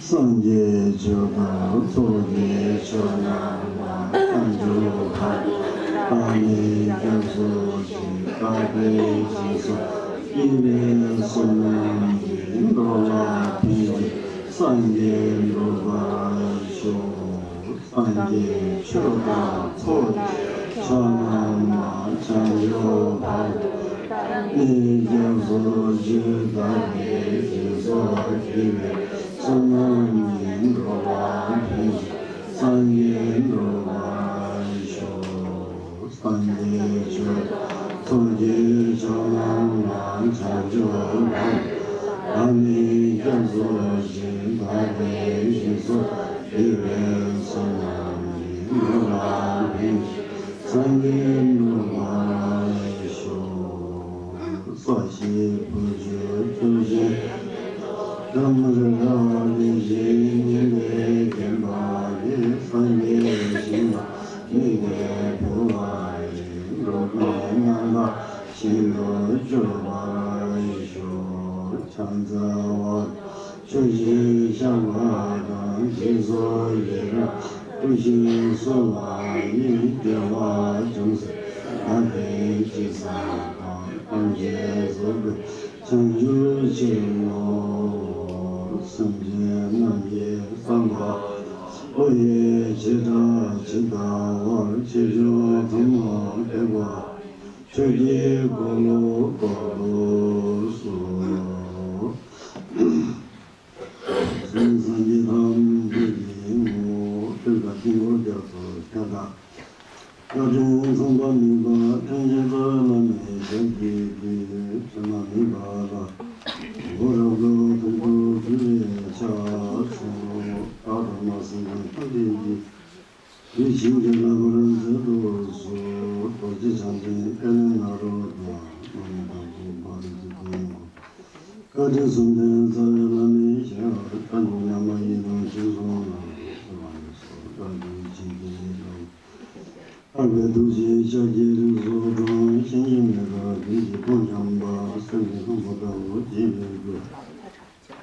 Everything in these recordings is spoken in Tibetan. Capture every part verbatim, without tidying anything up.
སངས་རྒྱས་ཆོས་དང་ཚོགས་ཀྱི་མཆོག་རྣམས་ལ། བྱང་ཆུབ་བར་དུ་བདག་ནི་སྐྱབས་སུ་མཆི། བདག་གིས་སྦྱིན་སོགས་བགྱིས་པའི་བསོད་ནམས་ཀྱིས། འགྲོ་ལ་ཕན་ཕྱིར་སངས་རྒྱས་འགྲུབ་པར་ཤོག། སངས་རྒྱས་ཆོས་དང་ཚོགས་ཀྱི་མཆོག་རྣམས་ལ། བྱང་ཆུབ་བར་དུ་བདག་ནི་སྐྱབས་སུ་མཆི། བདག་གིས་སྦྱིན་སོགས་བགྱིས་པའི་བསོད་ནམས་ཀྱིས། འགྲོ་ལ་ཕན་ཕྱིར་སངས་རྒྱས་འགྲུབ་པར་ཤོག། སངས་རྒྱས་ཆོས་དང་ཚོགས་ཀྱི་མཆོག་རྣམས་ལ། བྱང་ཆུབ་བར་དུ་བདག་ནི་སྐྱབས་སུ་མཆི། བདག་གིས་སྦྱིན་སོགས་བགྱིས་པའི་བསོད་ནམས་ཀྱིས། འགྲོ་ལ་ཕན་ཕྱིར་སངས་རྒྱས་འགྲུབ་པར་ཤོག། ས་གཞི་བུ་བཅུ་བཅུ་བཞི་ཁྲམ་རི་རབ་ལེགས་བཞིའི་སྙིང་གའི་བརྒྱན་པ་ཡིས། སངས་རྒྱས་ཞིང་ལ་དམིགས་ཏེ་འབུལ་བ་ཡིས། འགྲོ་ཀུན་རྣམ་དག་ཞིང་དུ་སྤྱོད་པར་ཤོག། ཕྱག་འཚལ་བ་ཆུ་སྦྱིན་བཤམས་པ་དང་། སྦྱིན་སོགས་ཡི་རང་བུ་སྦྱིན་གསོལ་བ་ཡིས། དགེ་བ་ཅུང་ཟད་ད་ཕན་ཅི་བསགས་པ། ཐམས་ཅད་གཟུགས་ཀུན་བྱང་ཆུབ་ཕྱིར་རོ། སེམས་ཅན་རྣམས་ཀྱི་བསམ་པ་ལྷུན་པོ་ཡི་བྱེ་བྲག་ཇི་ལྟ་བར། ཆེ་ཆུང་ཐུན་མོང་ཐེག་པ་ཆོས་ཀྱི་འཁོར་ལོ་བསྐོར་དུ་གསོལ། གསུང་སངས་རྒྱས་ཐམས་ཅད་ཀྱི་ངོ་བོ། སྟོན་པ་དཀྱིལ་འཁོར་རྒྱ་མཚོ་ཁྱབ་བདག། བཀའ་དྲིན་མཚུངས་པ་མེད་པ། ཕྲིན་ཆེན་རྩ་བའི་བླ་མའི་ཞབས་ཀྱི་རྡུལ། དྲི་མ་མེད་པ་ལ་གུས་རབ་ཏུ། ཐུགས་སུ་ཆུད་པའི་ཕྱག་འཚལ་ལོ། བདག་དང་མ་སེམས་ཅན་ཐམས་ཅད་ཀྱི། ཡིད་བཞིན་གྱི་བསླབ་པར་མཛད་དུ་གསོལ། རྡོ་རྗེ་འཆང་ཆེན་ཏེ་ལོ་ནཱ་རོ་དང་། མ་ཎི་དང་པོ་པ་རི་ཏི་དང་པོ། བཀའ་དྲིན་གསུམ་ལྡན་རྩ་བའི་བླ་མའི་ཞབས། བཀའ་འགྱུར་རྣམ་པ་ཡི་དམ་ཆོས་སྲུང་ལ། གསོལ་བ་འདེབས་སོ་བཀའ་དྲིན་ཆེན་པོའི་ལྷ། འཕགས་པའི་ཐུགས་རྗེས་ཤཱཀྱའི་རིགས་སུ་འཁྲུངས། གཞན་གྱིས་མི་ཐུབ་བདུད་ཀྱི་དཔུང་འཇོམས་པ། སེམས་ཀྱི་ལྷུན་པོ་ལྟ་བུ་འཇིག་པའི་སྐུ།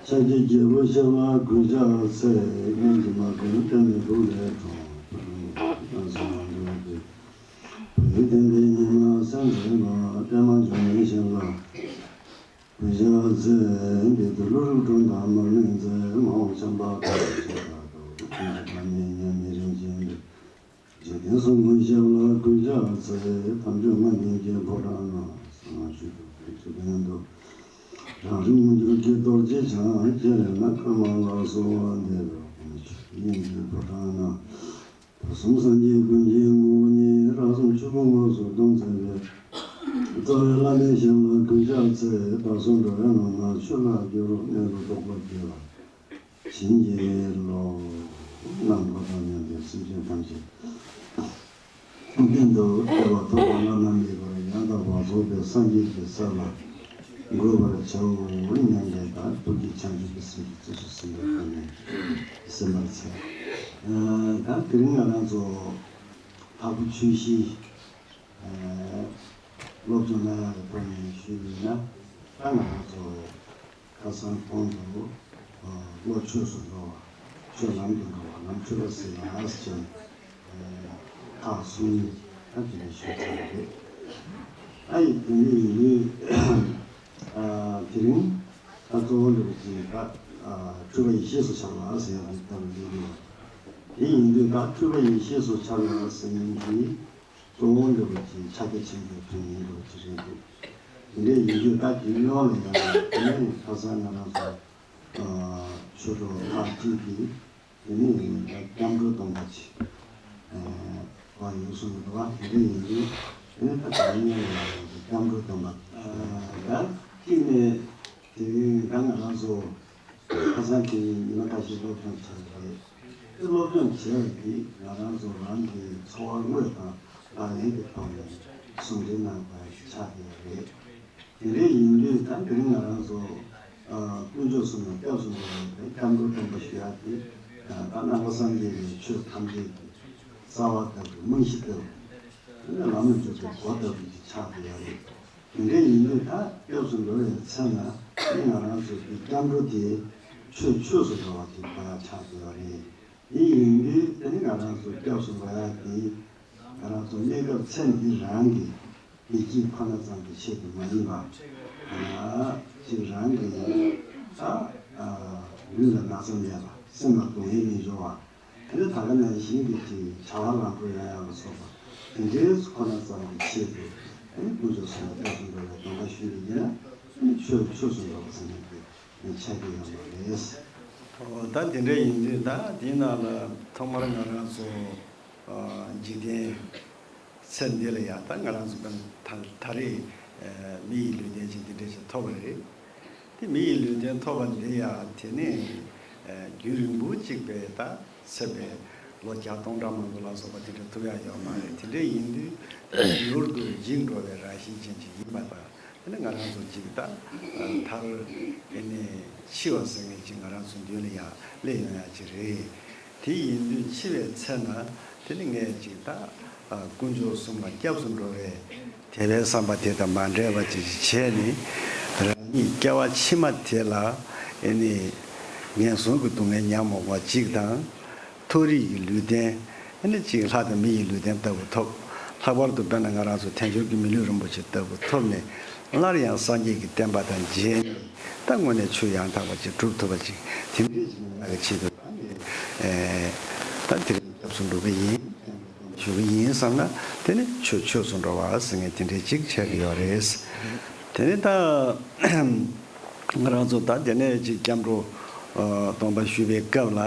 ཤཱཀྱའི་རྒྱལ་པོ་ཞབས་ལ་གུས་ཕྱག་འཚལ། སྔོན་གྱི་དམག་དཔོན་པདྨའི་སྦུབས་ལས་འཁྲུངས། ཕ་རོལ་ཏུ་དམ་སྲི་ལ་འགྲོ་བའི་བུ། ཡོན་ཏན་ལྡན་ཉི་མ་སེང་བྱེད་པ། པདྨ་འབྱུང་གནས་ཞབས་ལ་གུས་ཕྱག་འཚལ། འདི་ལྟར་ཀླུ་སྒྲུབ་འཁྲུངས་དང་མར་མེ་མཛད། མ་འོངས་ཆབ་འབངས་དག་ལ་ཆོས་བདག་ཏུ། ཀུན་གྱི་བདག་ཉིད་མཉམ་མེད་རིན་ཆེན་འབྱེད། འཇིག་རྟེན་གསུམ་མགོན་ཞབས་ལ་གུས་ཕྱག་འཚལ། དམ་ཆོས་ལྔ་ལྡན་གྱི་ཕོ་བྲང་ན། གསང་སྔགས་ཆོས་སྒྲུབ་ཀྱི་ཐུབ་བསྟན་དུ། རང་རིག་མངོན་གྱུར་གྱི་རྡོ་རྗེ་འཆང་། ཁྱེད་རེ་ན་ཀརྨ་ལ་གསོལ་བ་འདེབས། དབང་ཕྱུག་དབྱིངས་ཀྱི་ཕོ་བྲང་ན། དུས་གསུམ་སངས་རྒྱས་ཀུན་གྱི་ངོ་བོ་ཉིད། རང་གསུང་ཆོས་སྐུ་དངོས་སུ་སྟོན་མཛད་པའི། རྩ་བའི་བླ་མའི་ཞབས་ལ་གུས་ཕྱག་འཚལ། བདག་སོགས་འགྲོ་བའི་ནང་ན་ཆོས་ལ་སྐྱོ་རུང་། གནས་ལུགས་རྟོགས་པར་བགྱི་བར་བྱིན་གྱིས་རློབས། ནམ་མཁའ་དང་མཉམ་པའི་སེམས་ཅན་ཐམས་ཅད། ཀུན་མཁྱེན་དུ་སྤེལ་བ་ཐོབ་པ་བླ་ན་མེད་པར་ཡང་དག་པར་རྫོགས་པའི་སངས་རྒྱས་ཀྱི་ས་ལ་འགོད་པར་བྱའོ་སྙམ་པའི་བདག་ཐུགས་ཀྱི་བྱང་ཆུབ་ཀྱི་སེམས་ཀྱིས་རྩེ་གཅིག་ཏུ་བཟུང་བའི་སྒོ་ནས་གསན་པར་འཚལ། ཨ་ད་དེ་རིང་ང་རང་ཚོ་འཕགས་པ་ཆོས་བཞི་སློབ་སྦྱོང་གནང་ཡག་གི་ཐོག་ནས་ཞུས་པ་ཡིན་ན། ད་ང་རང་ཚོ་ཁ་སང་གོང་དུ་བློ་ཆོས་སུ་འགྲོ་བ། ཆོས་ལམ་དུ་འགྲོ་བ། ལམ་འཁྲུལ་པ་སེལ་བ་ཟེར་ནས་ཁག་གསུམ་ད་དེ་ནས་ཞུས་ཚར་བ་རེད། ཨ་ཡི་དེ་འདྲ་ཡིན་དུས་དེ་རིང་ད་གཙོ་བོ་འདྲ་བོ་ཅིག་ད་འཁྲུལ་པ་ཡེ་ཤེས་སུ་འཆར་བ་ཟེར་ཡག་གི་ཐོག་ནས་སླེབས་ཡོད། དེ་ཡིན་དུས་ད་འཁྲུལ་པ་ཡེ་ཤེས་སུ་འཆར་བ་ཟེར་མཁན་དེ། གཙོ་བོ་འདྲ་བོ་ཅིག་ཕྱག་རྒྱ་ཆེན་པོའི་དོན་ཡིན་འགྲོ་ཅི་རེད་འདུག་དེ་འདྲ་ཡིན་དུས་ད་དེའི་ནང་ལ་ཡང་དེ་ནས་ཁ་སང་ང་རང་ཚོ་ཆོས་གྲོགས་ཁག་ཅིག་གིས་དེ་ནས་ད་སྐྱབས་འགྲོ་སྟོན་པ་ཅིག་བ་ཡོད་གསུངས་འདུག་བ། དེ་འདྲ་ཡིན་དུས་དེ་ནས་ད་དེའི་ནང་ལ་ཡང་སྐྱབས་འགྲོ་སྟོན་པ་ད་གཅིག་ནས་དེ་རིང་ད་ང་རང་ཚོ། ཁ་སང་དེ་ཉི་མ་ཁ་ཤས་སློབ་སྦྱོང་བྱས་པ་རེད། དེ་སློབ་སྦྱོང་བྱས་པ་འདི་ང་རང་ཚོ་རང་གི་འཚོ་བ་དངོས་དང་ལག་ལེན་གྱི་ཐོག་ནས་ཟུང་འབྲེལ་གནང་བ་ཆགས་བསྡད་པ་རེད། དེ་འདྲ་ཡིན་དུས་ད་དེ་རིང་ང་རང་ཚོ་དཀོན་མཆོག་གསུམ་ལ་སྐྱབས་སུ་འགྲོ་བའི་སྐྱབས་འགྲོ་སྟོན་པ་ཞུ་ཡག་དེ་ད་ནང་པ་སངས་རྒྱས་པའི་ཆོས་ཐམས་ཅད་ཀྱི་རྩ་བ་ལྟ་བུ་རྨང་གཞི་ལྟ་བུ། དེ་ནས་ལམ་ལ་འཇུག་པའི་སྒོ་ལྟ་བུ་ཅིག་ཆགས་བསྡད་ཡག་རེད། དེ་འདྲ་ཡིན་དུས་ད་སྐྱབས་སུ་འགྲོ་བའི་ཚེ་ན་དེ་ང་རང་ཚོ་གི་སྐྱབས་འགྲོ་དེ་ ཆོས་ཆོས་སུ་འགྲོ་བ་ཅིག་ཕར་ཆགས་ཀྱི་ཡོད་རེད། དེ་ཡིན་དུས་དེ་ནི་ང་རང་ཚོ་སྐྱབས་སུ་འགྲོ་ཡ་དེ་ང་རང་ཚོ་གནས་སྐབས་ཚེ་འདི་རང་གི་བདེ་སྐྱིད་ཁོ་ན་ཙམ་གྱི་ཆེད་དུ་མ་ཡིན་པ། ཨ་ཅིག་རང་གི་ཨ་ཨ་ལུས་ལ་ན་ཚ་མེད་པ། སེམས་ལ་སྡུག་བསྔལ་མི་འབྱུང་བ། དེ་ནི་ད་ག་ནང་བཞིན་གྱི་ཅིག་བྱ་བ་ལམ་འགྲོ་ཡང་ཡང་ལ་སོགས་པ་དེ་འདྲའི་ཁོ་ན་ཙམ་གྱི་ཆེད་དུ་དེ་ནི་དཀོན་མཆོག་གསུམ་ལ་སྐྱབས་སུ་འགྲོ་བའི་སྡོམ་པ་ཞུས་པ་ཡིན་ན། དེ་ནི་ཆོས་ཆོས་སུ་འགྲོ་བ་ཟེར་ནས་དེ་ནི་ཆགས་ཀྱི་ཡོད་མ་རེད། ཨོ་ད་དེ་འདྲ་ཡིན་དུས་ད་དེའི་ནང་ལ་ཐོག་མར་ང་རང་ཚོ་ཨ་འཇིག་རྟེན་ཚེ་འདི་ལ་ཡང་ད་ང་རང་ཚོ་ད་ད་རེས་ཨ་མི་ཡི་ལུས་རྟེན་ཅིག་འདི་འདྲ་ཞིག་ཐོབ་པ་རེད། དེ་མི་ཡི་ལུས་རྟེན་ཐོབ་པ་འདི་ཡང་དེ་ནས་ཨ་རྒྱུན་རིང་པོ་ཅིག་པའི་ད་ཚེ་པའི་ལོ་བརྒྱ་སྟོང་ཕྲག་མང་པོ་ལ་སོགས་པ་དེ་འདྲ་ཐོབ་ཡ་ཡོད་མ་རེད། དེ་འདྲ་ཡིན་དུས་མྱུར་དུ་འཇིག་འགྲོ་བའི་རང་བཞིན་ཅན་ཅིག་ཡིན་པ་དང་། དེ་ནི་ང་རང་ཚོ་ཅིག་ད་མཐར་དེ་ནི་འཆི་བ་ཟེར་མཁན་ཅིག་ང་རང་ཚོ་མདུན་ལ་ཡང་སླེབས་ཡོང་ཡ་ཅིག་རེད། དེ་ཡིན་དུས་འཆི་བའི་ཚེ་ན་དེ་ནི་ངས་ཅིག་ད་དཀོན་མཆོག་གསུམ་ལ་སྐྱབས་སུ་འགྲོ་བའི་དད་པའི་བསམ་པ་དེ་དང་མ་འབྲལ་བ་ཅིག་བྱས་ནས། རང་ཉིད་སྐྱེ་བ་ཕྱི་མ་དེ་ལ་ཨེ་ནི་ངན་སོང་གི་སྡུག་བསྔལ་མྱང་མ་དགོས་པ་ཅིག་དང་། མཐོ་རིས་ཀྱི་ལུས་རྟེན། ཨ་ནི་གཅིག་ལྷ་དང་མི་ཡི་ལུས་རྟེན་ལྟ་བུ་ཐོབ། ལྷག་པར་དུ་དཔེར་ན་ང་རང་ཚོ་དལ་འབྱོར་གྱི་མི་ལུས་རིན་པོ་ཆེ་ལྟ་བུ་ཐོབ་ནས། སླར་ཡང་སངས་རྒྱས་ཀྱི་བསྟན་པ་དང་མཇལ་ནས། ད་དངོས་གནས་ཆོས་ཡང་དག་པ་ཅིག་སྒྲུབ་ཐུབ་པ་ཅིག་དེ་འདྲའི་ཅིག་ཡོང་ཡག་གི་ཆེད་དུ་ད་ངས་ཨེ་ད་དེ་རིང་སྐྱབས་སུ་འགྲོ་གི་ཡིན། ཞུ་གི་ཡིན་བསམ་ན། དེ་ནི་ཆོས་ཆོས་སུ་འགྲོ་བ་ཟེར་མཁན་དེ་འདྲའི་ཅིག་ཆགས་ཀྱི་ཡོད་རེད། དེ་ནི་ད། ང་རང་ཚོ་ད་དེ་ནས་ཅིག་སྐྱབས་འགྲོ་ཨ་སྡོམ་པ་ཞུ་བའི་སྐབས་ལ།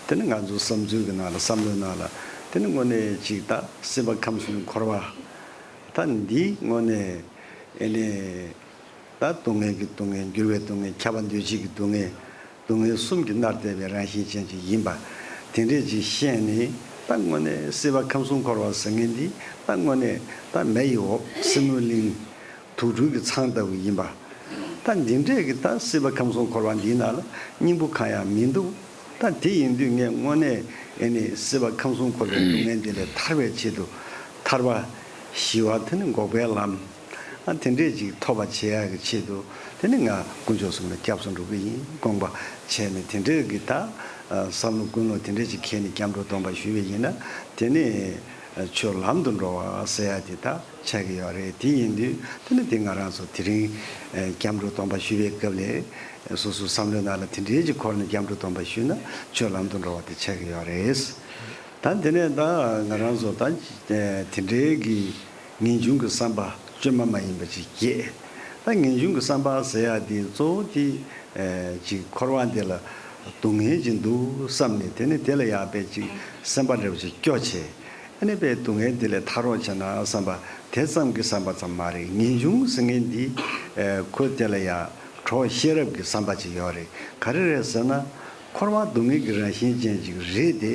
དེ་ནི་ང་ཚོ་བསམ་ཚུལ་གྱི་ནང་ལ་བསམ་བློའི་ནང་ལ། དེ་ནི་དངོས་གནས་ཅིག་ད་སྲིད་པ་ཁམས་གསུམ་འཁོར་བ་ད་འདི་དངོས་གནས་ཨེ་ནས་ད་སྡུག་བསྔལ་གྱི་སྡུག་བསྔལ། འགྱུར་བའི་སྡུག་བསྔལ། ཁྱབ་པ་འདུ་བྱེད་ཀྱི་སྡུག་བསྔལ། སྡུག་བསྔལ་གསུམ་གྱིས་མནར་བསྡད་པའི་རང་བཞིན་ཅན་ཅིག་ཡིན་པ་དེ་འདྲས་ཅིག་ཤེས་ནས། ད་དངོས་གནས་སྲིད་པ་ཁམས་གསུམ་འཁོར་བ་ཟེར་མཁན་འདི་ད་དངོས་གནས་ད་མེ་ཡི་འོབས། སྲིན་མོའི་གླིང་། དུག་སྦྲུལ་གྱི་ཚང་ལྟ་བུ་ཡིན་པ། ད་འདི་འདྲས་ཀྱི་ད་སྲིད་པ་ཁམས་གསུམ་འཁོར་བ་འདིའི་ནང་ལ་སྙིང་པོ་གང་ཡང་མི་འདུག་ད་དེ་ཡིན་དུས་ངས་དངོས་གནས་ཨེ་ནི་སྲིད་པ་ཁམས་གསུམ་འཁོར་བའི་སྡུག་བསྔལ་འདི་ལས་ཐར་བའི་ཆེད་དུ། ཐར་པ་ཞི་བ་དེ་ནི་འགོག་པའི་ལམ། ཨ་དེ་འདྲས་ཅིག་ཐོབ་པ་བྱེད་ཡག་གི་ཆེད་དུ། དེ་ནི་ང་དཀོན་མཆོག་གསུམ་ལ་སྐྱབས་སུ་འགྲོ་གི་ཡིན། དགོངས་པ་བྱས་ནས་དེ་འདྲས་ཀྱི་ད་བསམ་བློ་ཀུན་སློང་དེ་འདྲས་ཅིག་འཁྱེར་ནས་སྐྱབས་འགྲོ་སྡོམ་པ་ཞུས་པ་ཡིན་ན། དེ་ནི་ཆོས་ལམ་དུ་འགྲོ་བ་ཟེར་ཡ་དེ་ད་ཆགས་ཀྱི་ཡོད་རེད། དེ་ཡིན་དུས་དེ་ནི་དེ་ང་རང་ཚོ་དེ་རིང་སྐྱབས་འགྲོ་སྡོམ་པ་ཞུ་བའི་སྐབས་ལ། སོ་སོའི་བསམ་བློའི་ནང་ལ་དེ་འདྲའི་ཅིག་འཁོར་ནས་སྐྱབས་འགྲོ་སྡོམ་པ་ཞུས་ན་ཆོས་ལམ་དུ་འགྲོ་བ་དེ་ཆགས་ཀྱི་ཡོད་རེད། ད་དེ་ནས་ད་ང་རང་ཚོ་ད་དེ་འདྲའི་གི་ངེས་འབྱུང་གི་བསམ་པ་བཅོས་མ་མ་ཡིན་པ་ཅིག་སྐྱེས། ད་ངེས་འབྱུང་གི་བསམ་པ་ཟེར་ཡ་དེ་གཙོ་བོ་དེ་ཅིག་འཁོར་བ་འདི་ལ་སྡུག་བསྔལ་ཅིག་འདུག་བསམ་ནས། དེ་ནས་དེ་ལ་ཡག་པའི་ཅིག་སེམས་པ་འདྲ་བོ་ཅིག་སྐྱོ་བྱས། ཨ་ནི་པའི་སྡུག་བསྔལ་འདི་ལས་ཐར་རོགས་བྱས་ན་བསམ་པ་དེ་ཙམ་གྱི་བསམ་པ་ཙམ་མ་རེད། ངེས་འབྱུང་ཟེར་མཁན་འདི་ཨེ་ཁོ་དེ་ལ་ཡང་གྲོགས་ཤེས་རབ་ཀྱི་བསམ་པ་ཅིག་ཡོད་རེད། ག་རེ་རེད་ཟེར་ན། འཁོར་བ་སྡུག་བསྔལ་གྱི་རང་བཞིན་ཅན་ཅིག་རེད་དེ།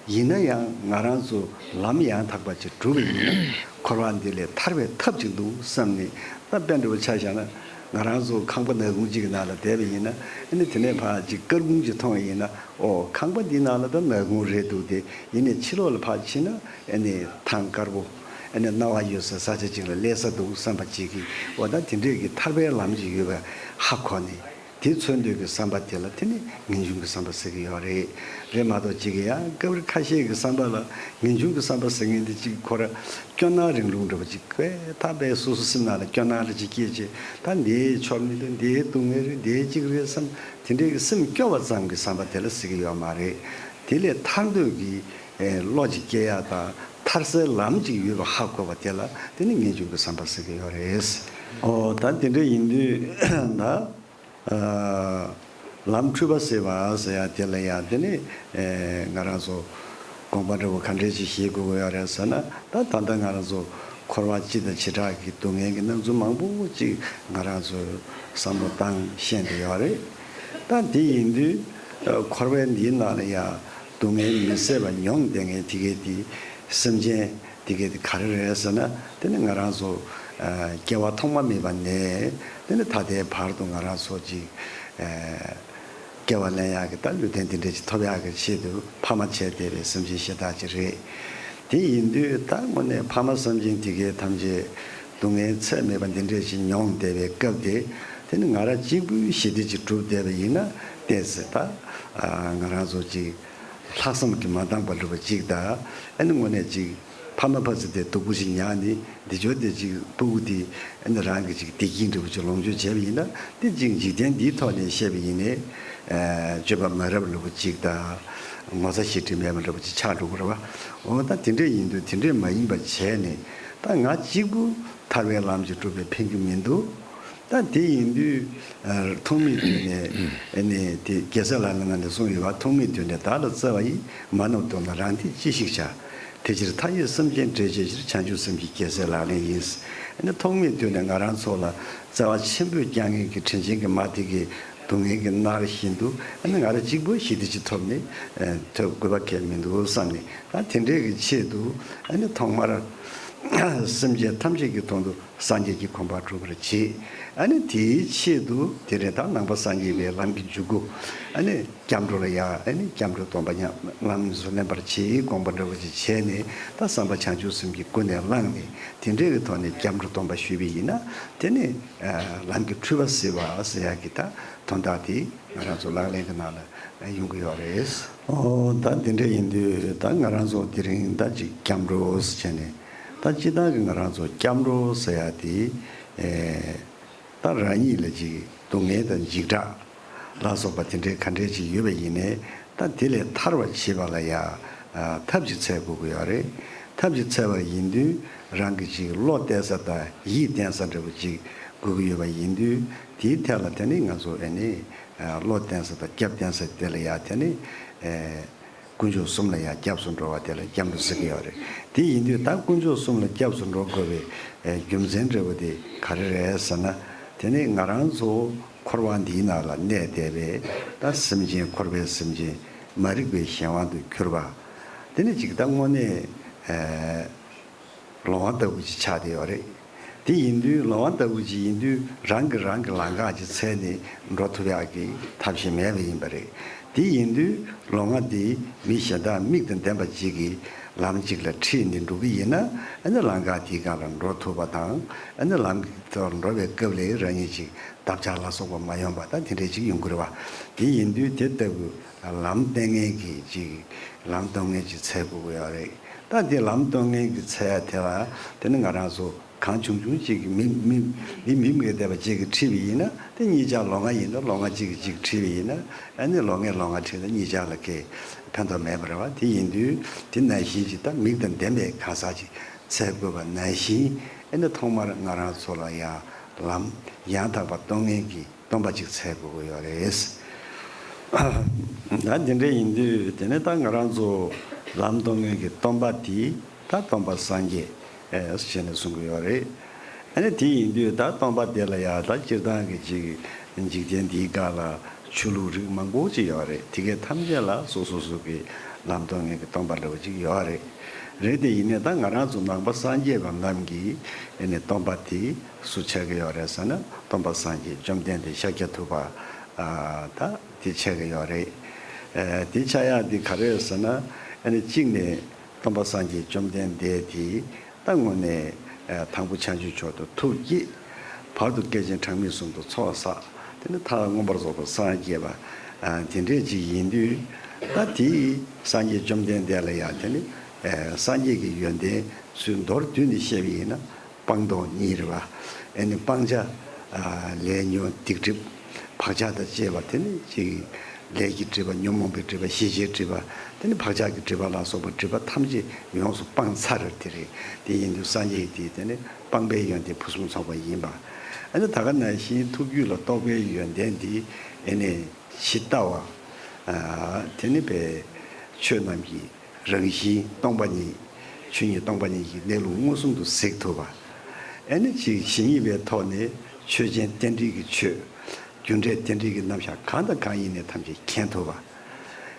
ཡིན་ན་ཡང་ང་རང་ཚོ་ལམ་ཡང་དག་པ་ཅིག་བསྒྲུབས་པ་ཡིན་ན། འཁོར་བ་འདི་ལས་ཐར་བའི་ཐབས་ཅིག་འདུག་བསམ་ནས། ད་དཔེ་འདྲ་བོ་ཆ་བཞག་ན། ང་རང་ཚོ་ཁང་པ་ནག་ཁུང་གཅིག་གི་ནང་ལ་བསྡད་པ་ཡིན་ན། ཨ་ནི་དེ་ནས་ཕར་ཅིག་དཀར་ཁུང་ཅིག་མཐོང་བ་ཡིན་ན། ཨོ་ཁང་པ་འདི་ནང་ལ་ད་ནག་ཁུང་རེད་འདུག་སྟེ། ཡིན་ནའི་ཕྱི་ལོགས་ལ་ཕར་ཕྱིན་ན་ཨ་ནི་ཐང་དཀར་པོ། ཨ་ནི་སྣང་བ་ཡོད་སའི་ས་ཆ་ཅིག་ལ་སླེབས་ས་འདུག་བསམ་པ་ཅིག་གིས། ཨོ་ད་དེ་འདྲས་ཀྱི་ཐར་པའི་ལམ་ཅིག་ཡོད་པ་ཧ་གོ་ནས། དེ་འཚོལ་འདོད་ཀྱི་བསམ་པ་དེ་ལ་དེ་ནི་ངེས་འབྱུང་གི་བསམ་པ་ཟེར་གྱི་ཡོད་རེད། རེད་མ་གཏོགས་ཅིག་གི་ཡང་སྐབས་རེ་ཁ་ཤས་ཀྱི་བསམ་པ་ལ་ངེས་འབྱུང་གི་བསམ་པ་ཟེར་མཁན་དེ་ཅིག་ཁོ་ར་སྐྱོ་སྣང་རིང་ལུགས་འདྲ་བོ་ཅིག་དཔེ་ཐག་པས་སོ་སོ་སེམས་ནང་ལ་སྐྱོ་སྣང་རེ་ཅིག་སྐྱེས་བྱས། ད་འདིའི་ཆོ་མི་འདུག་འདིའི་སྡུག་བསྔལ་རེད། འདིའི་ཅིག་རེད་བསམ། དེ་འདྲའི་གི་སེམས་སྐྱོ་བ་ཙམ་གྱི་བསམ་པ་དེ་ལ་ཟེར་གྱི་ཡོད་མ་རེད། དེ་ལས་ཐར་འདོད་ཀྱི་ཨེ་བློ་ཅིག་སྐྱེ་ཡ་དང་། ཐར་སའི་ལམ་ཅིག་ཡོད་པ་ཧ་གོ་བ་དེ་ལ་དེ་ནི་ངེས་འབྱུང་གི་བསམ་པ་ཟེར་གྱི་ཡོད་རེད། ཨོ་ད་དེ་འདྲ་ཡིན་དུས་ད། ཨ་ལམ་འཁྲུལ་པ་སེལ་བ་ཟེར་ཡ་དེ་ལ་ཡང་དེ་ནི་ཨེ་ང་རང་ཚོ་དགོངས་པ་འདྲ་བོ་ག་འདྲས་ཅིག་བཞེས་དགོས་ཀྱི་ཡོད་རེད་ཟེར་ན། ད་ད་ལྟ་ང་རང་ཚོ་འཁོར་བ་སྤྱི་དང་བྱེ་བྲག་གི་སྡུག་བསྔལ་གྱི་སྣང་ཚུལ་མང་པོ་ཅིག་ང་རང་ཚོས་བསམ་བློ་བཏང་ཤེས་བསྡད་ཡོད་རེད། ད་དེ་ཡིན་དུས་ཨ་འཁོར་བའི་འདིའི་ནང་ལ་ཡང་སྡུག་བསྔལ་མི་བཟད་པ་མྱོང་བསྡད་མཁན་དེ་གའི་དེ་སེམས་ཅན། དེ་གས་དེ་ག་རེ་རེད་ཟེར་ན། དེ་ནི་ང་རང་ཚོ་ཨ་སྐྱེ་བ་ཐོག་མ་མེད་པ་ནས་དེ་ནི་ད་ལྟའི་བར་དུ་ང་རང་ཚོ་ཅིག་ཨ་སྐྱེ་བ་ལེན་ཡག་གི་ད་ལུས་རྟེན་དེ་འདྲ་ཅིག་ཐོབ་ཡག་གི་ཆེད་དུ་ཕ་མ་བྱས་བསྡད་པའི་སེམས་ཅན་ཤ་སྟག་ཅིག་རེད། དེ་ཡིན་དུས་ད་དངོས་གནས་ཕ་མ་སེམས་ཅན་དེ་གས་ཐམས་ཅད་སྡུག་བསྔལ་ཚད་མེད་པ་འདི་འདྲ་ཅིག་མྱོང་བསྡད་པའི་སྐབས་དེ། དེ་ནི་ང་རང་གཅིག་པུས་ཞི་བདེ་ཅིག་བསྒྲུབས་བསྡད་པ་ཡིན་ན། བལྟས་ཚེ་ད་ང་རང་ཚོ་ཅིག་ལྷག་བསམ་གྱིས་མ་འདང་པ་འདྲ་བ་ཅིག་དང་། ཨ་ནི་དངོས་གནས་ཅིག་ཕ་མ་ཕ་ཚུལ་དེ་སྡུག་པོ་ཞིག་མྱངས་ནས་འདི་ཕྱོགས་དེ་ཅིག་སྤུ་གུ་དེ་ཨ་ནི་རང་གི་ཅིག་བདེ་སྐྱིད་འདྲ་བོ་ཅིག་ལོངས་སྤྱོད་བྱས་པ་ཡིན་ན། དེ་ཅིག་འཇིག་རྟེན་འདིའི་ཐོག་ནས་བཤད་པ་ཡིན་ནའི་སྤྱོད་པ་མ་རབས་འདྲ་བོ་ཅིག་དང་། ངོ་ཚ་ཞེ་དྲག་མེད་པ་འདྲ་བོ་ཅིག་ཆགས་འགྲོ་གི་རེད་བ། འོ་ད་དེ་འདྲས་ཡིན་དུས་དེ་འདྲས་མ་ཡིན་པ་བྱས་ནས། ད་ང་གཅིག་པུ་ཐར་པའི་ལམ་གྱི་སྒྲུབ་པའི་ཕན་གྱི་མི་འདུག་ད་དེ་ཡིན་དུས་ཨ་ཐོག་མའི་དུས་ནས་ཨ་ནི་དེ་རྒྱལ་སྲས་ལག་ལེན་ནང་ནས་གསུངས་ཡོད་པ། ཐོག་མའི་དུས་ནས་བདག་ལ་བརྩེ་བ་ཡིས། མ་ནུབ་ཏུ་ན་རང་འདི་ཅི་ཞིག་བྱ། དེ་ཕྱིར་མཐའ་ཡས་སེམས་ཅན་བསྒྲལ་བྱའི་ཕྱིར། བྱང་ཆུབ་སེམས་ཀྱི་རྒྱལ་སྲས་ལག་ལེན་ཡིན། ཨ་ནི་ཐོག་མའི་དུས་ནས་ང་རང་ཚོ་ལ་བརྩེ་བ་ཆེན་པོས་བསྐྱངས་མཁན་གྱི་དྲིན་ཅན་གྱི་མ་དེ་གི་སྡུག་བསྔལ་གྱིས་མནར་བཞིན་དུ། ཨ་ནི་ང་རང་གཅིག་པུ་ཞི་བདེ་ཅིག་ཐོབ་ནས་ཨ་ཐོབ་དགོས་པ་གལ་མི་འདུག་བསམ་ནས། ད་དེ་འདྲའི་གི་ཆེད་དུ་ཨ་ནི་ཐོག་མར་སེམས་ཅན་ཐམས་ཅད་ཀྱི་དོན་དུ་སངས་རྒྱས་ཀྱི་གོ་འཕང་སྒྲུབ་པར་བྱེད། ཨ་ནི་དེའི་ཆེད་དུ་དེ་རེད། ད་ནང་པ་སངས་རྒྱས་པའི་ལམ་གྱི་འཇུག་སྒོ། ཨ་ནི་སྐྱབས་འགྲོ་ལ་ཡ་ཨ་ནི་སྐྱབས་འགྲོའི་སྡོམ་པ་ཉམས་ལམ་སུ་ལེན་པར་བྱེད་དགོངས་པ་འདྲ་བོ་ཅིག་བྱས་ནས། ད་བསམ་པ་བྱང་ཆུབ་སེམས་ཀྱིས་ཀུན་ནས་བསླངས་ནས་དེ་འདྲའི་གི་ཐོག་ནས་སྐྱབས་འགྲོའི་སྡོམ་པ་ཞུས་པ་ཡིན་ན། དེ་ནི་ལམ་གྱི་འཁྲུལ་པ་སེལ་བ་ཟེར་ཡག་གི་ད་དོན་དག་དེ་ང་རང་ཚོ་ལག་ལེན་གྱི་ནང་ལ་ཡོང་གི་ཡོད་རེད། ཨོ་ད་དེ་འདྲ་ཡིན་དུས་ད་ང་རང་ཚོ་དེ་རིང་ད་ཅིག་སྐྱབས་འགྲོ་ཟེར་བྱས་ནས། ད་སྤྱིར་བཏང་གི་ང་རང་ཚོ་སྐྱབས་འགྲོ་ཟེར་ཡག་དེ་ཨེ། ད་རང་ཉིད་ལ་ཅིག་སྡུག་བསྔལ་དང་འཇིགས་སྐྲག་ལ་སོགས་པ་དེ་འདྲའི་ག་འདྲའི་ཅིག་ཡོད་པ་ཡིན་ནའི། ད་དེ་ལས་ཐར་བར་བྱེད་པ་ལ་ཡ་ཨ་ཐབས་ཅིག་འཚོལ་དགོས་ཀྱི་ཡོད་རེད། ཐབས་ཅིག་འཚོལ་བ་ཡིན་དུས་རང་གི་ཅིག་བློ་གཏད་ས་དང་ཡིད་བརྟན་ས་འདྲ་བོ་ཅིག་དགོས་ཀྱི་ཡོད་པ་ཡིན་དུས། དེའི་ཐད་ལ་དེ་ནི་ང་ཚོ་ཨེ་ནི་ཨ་བློ་བརྟན་ས་དང་སྐྱབས་བརྟན་ས་དེ་ལ་ཡ་དེ་ནི་ཨེ། དཀོན་མཆོག་གསུམ་ལ་ཡང་སྐྱབས་སུ་འགྲོ་བ་དེ་ལ་སྐྱབས་འགྲོ་ཟེར་གྱི་ཡོད་རེད། དེ་ཡིན་དུས་ད་དཀོན་མཆོག་གསུམ་ལ་སྐྱབས་སུ་འགྲོ་དགོས་པའི་ཨེ་རྒྱུ་མཚན་འབྲས་བུ་དེ་ག་རེ་རེད་ཟེར་ན། དེ་ནི་ང་རང་ཚོ་འཁོར་བ་འདིའི་ནང་ལ་གནས་བསྡད་པའི་ད་སེམས་ཅན། འཁོར་བའི་སེམས་ཅན་མ་རིག་པའི་གཞན་དབང་དུ་གྱུར་པ་དེ་ནི་ཅིག་ད་དངོས་གནས་ཨེ་ལོང་བ་ལྟ་བུ་ཅིག་ཆགས་བསྡད་ཡོད་རེད། དེ་ཡིན་དུས་ལོང་བ་ལྟ་བུ་ཅིག་ཡིན་དུས་རང་གིས་རང་གི་ལམ་ཁ་ཅིག་འཚོལ་ནས་འགྲོ་ཐུབ་ཡག་གི་ཐབས་ཤེས་མེད་པ་ཡིན་པ་རེད། དེ་ཡིན་དུས་ལོང་བ་འདི་མི་གཞན་དག་མིག་དང་ལྡན་པ་ཅིག་གིས་ལམ་ཅིག་ལ་ཁྲིད་ནས་འགྲོ་གི་ཡིན་ན། ཨ་ནི་ལམ་ཁ་དེའི་སྒང་ལ་འགྲོ་ཐུབ་པ་དང་། ཨ་ནི་ལམ་གྱི་ཐོག་འགྲོ་བའི་སྐབས་ལ་རང་ཉིད་ཅིག་འདབ་ཆགས་ལ་སོགས་པ་མ་ཡོང་པ་དང་དེ་འདྲའི་ཅིག་ཡོང་གི་རེད་བ། དེ་ཡིན་དུས་དེ་ལྟ་བུ་ལམ་སྟོན་མཁན་གྱི་ཅིག་ལམ་སྟོན་མཁན་ཅིག་འཚོལ་དགོས་ཀྱི་ཡོད་རེད། ད་དེ་ལམ་སྟོན་མཁན་གྱི་འཚོལ་ཡ་དེ་ལ་དེ་ནི་ང་རང་ཚོ་གང་བྱུང་བྱུང་ཅིག་གིས་མི་མི་མི་མི་མི་བསྡད་པ་ཅིག་གིས་ཁྲིད་པ་ཡིན་ན། དེ་གཉིས་ཆ་ལོང་བ་ཡིན་ན་ལོང་བ་ཅིག་གིས་ཅིག་ཁྲིད་པ་ཡིན་ན། ཨ་ནི་ལོང་ངས་ལོང་བ་ཁྲིད་ན་གཉིས་ཆ་ལ་གའི་ཕན་ཐོགས་མེད་པ་རེད་བ། དེ་ཡིན་དུས་དེ་ནང་བཞིན་ཅིག་ད་མིག་དང་ལྡན་པའི་གང་ཟག་ཅིག་འཚོལ་དགོས་པ་ནང་བཞིན། ཨ་ནི་ཐོག་མར་ང་རང་ཚོ་ལ་ཡང་ལམ་ཡང་དག་པ་སྟོན་མཁན་གྱི་སྟོན་པ་ཅིག་འཚོལ་དགོས་ཀྱི་ཡོད་རེད། ད་འདི་འདྲ་ཡིན་དུས་དེ་ནས་ད་ང་རང་ཚོ་ལམ་སྟོན་མཁན་གྱི་སྟོན་པ་དེ་ད་སྟོན་པ་སངས་རྒྱས་ཨེ་ཟེར་ནས་གསུང་གི་ཡོད་རེད། ཨ་ནི་དེ་ཡིན་དུས་ད་སྟོན་པ་དེ་ལ་ཡང་ད་སྤྱིར་བཏང་གི་ཅིག་འཇིག་རྟེན་འདིའི་སྒང་ལ་ཆོས་ལུགས་རིགས་མང་པོ་ཅིག་ཡོད་རེད། དེ་གའི་ཐམས་ཅད་ལ་སོ་སོ་སོ་གི་ལམ་སྟོན་མཁན་གྱི་སྟོན་པ་འདྲ་བོ་ཅིག་ཡོད་རེད། རེད་དེ་ཡིན་ནའི་ད་ང་རང་ཚོ་ནང་པ་སངས་རྒྱས་པ་རྣམས་ཀྱི་ཨ་ནི་སྟོན་པ་དེ་སུ་ཆགས་ཀྱི་ཡོད་རེད་ཟེར་ན། སྟོན་པ་སངས་རྒྱས་བཅོམ་ལྡན་འདས་ཤཱཀྱ་ཐུབ་པ་ཨ་ད་དེ་ཆགས་ཀྱི་ཡོད་རེད། ཨ་དེ་ཆགས་ཡག་དེ་ག་རེ་རེད་ཟེར་ན། ཨ་ནི་གཅིག་ནས་སྟོན་པ་སངས་རྒྱས་བཅོམ་ལྡན་འདས་དེ་ད་དངོས་གནས་ཨ་དང་པོ་བྱང་ཆུབ་མཆོག་ཏུ་ཐུགས་བསྐྱེད། བར་དུ་བསྐལ་ཆེན་གྲངས་མེད་གསུམ་དུ་ཚོགས་བསགས། དེ་ནས་མཐར་མངོན་པར་རྫོགས་པར་སངས་རྒྱས་པ་ཨ་དེ་འདྲས་ཅིག་ཡིན་དུས། ད་དེ་སངས་རྒྱས་བཅོམ་ལྡན་འདས་ལ་ཡང་དེ་ནི་ཨ་སངས་རྒྱས་ཀྱི་ཡོན་ཏན་ཚུར་མདོར་བསྡུས་ནས་བཤད་པ་ཡིན་ན། སྤངས་རྟོགས་གཉིས་རེད་བ། ཨ་ནི་སྤང་བྱ་ཨ་ལས་ཉོན་སྡིག་སྒྲིབ་བག་ཆགས་དང་བཅས་པ་དེ་ནི་ཅིག་ལས་ཀྱི་སྒྲིབ་པ། ཉོན་མོངས་པའི་སྒྲིབ་པ། ཞེན་ཆའི་སྒྲིབ་པ། དེ་ནི་བག་ཆགས་ཀྱི་སྒྲིབ་པ་ལ་སོགས་པ་སྒྲིབ་པ་ཐམས་ཅད་ཡོངས་སུ་སྤངས་ཚར་དེ་རེད། དེ་ཡིན་དུས་སངས་རྒྱས་དེ་དེ་ནི་སྤངས་པའི་ཡོན་ཏན་ཕུན་སུམ་ཚོགས་པ་ཡིན་པ། ཨ་ནི་ད་ག་ནང་བཞིན་ཐུགས་རྒྱུད་ལ་རྟོགས་པའི་ཡོན་ཏན་དེ་ཨ་ནི་ཇི་ལྟ་བ། ཨ་དེ་ནི་པའི་ཆོས་རྣམས་ཀྱི་རང་བཞིན་སྟོང་པ་ཉིད། ཆོས་ཉིད་སྟོང་པ་ཉིད་ཀྱི་གནས་ལུགས་མངོན་སུམ་དུ་གཟིགས་ཐུབ་པ། ཨ་ནི་ཅིག་ཇི་སྙེད་པའི་ཐོག་ནས་ཆོས་ཅན་རྟེན་འབྲེལ་གྱི་ཆོས། རྒྱུ་འབྲས་རྟེན་འབྲེལ་གྱི་རྣམ་གཞག་གང་དང་གང་ཡིན་ནས་ཐམས་ཅད་མཁྱེན་ཐུབ་པ།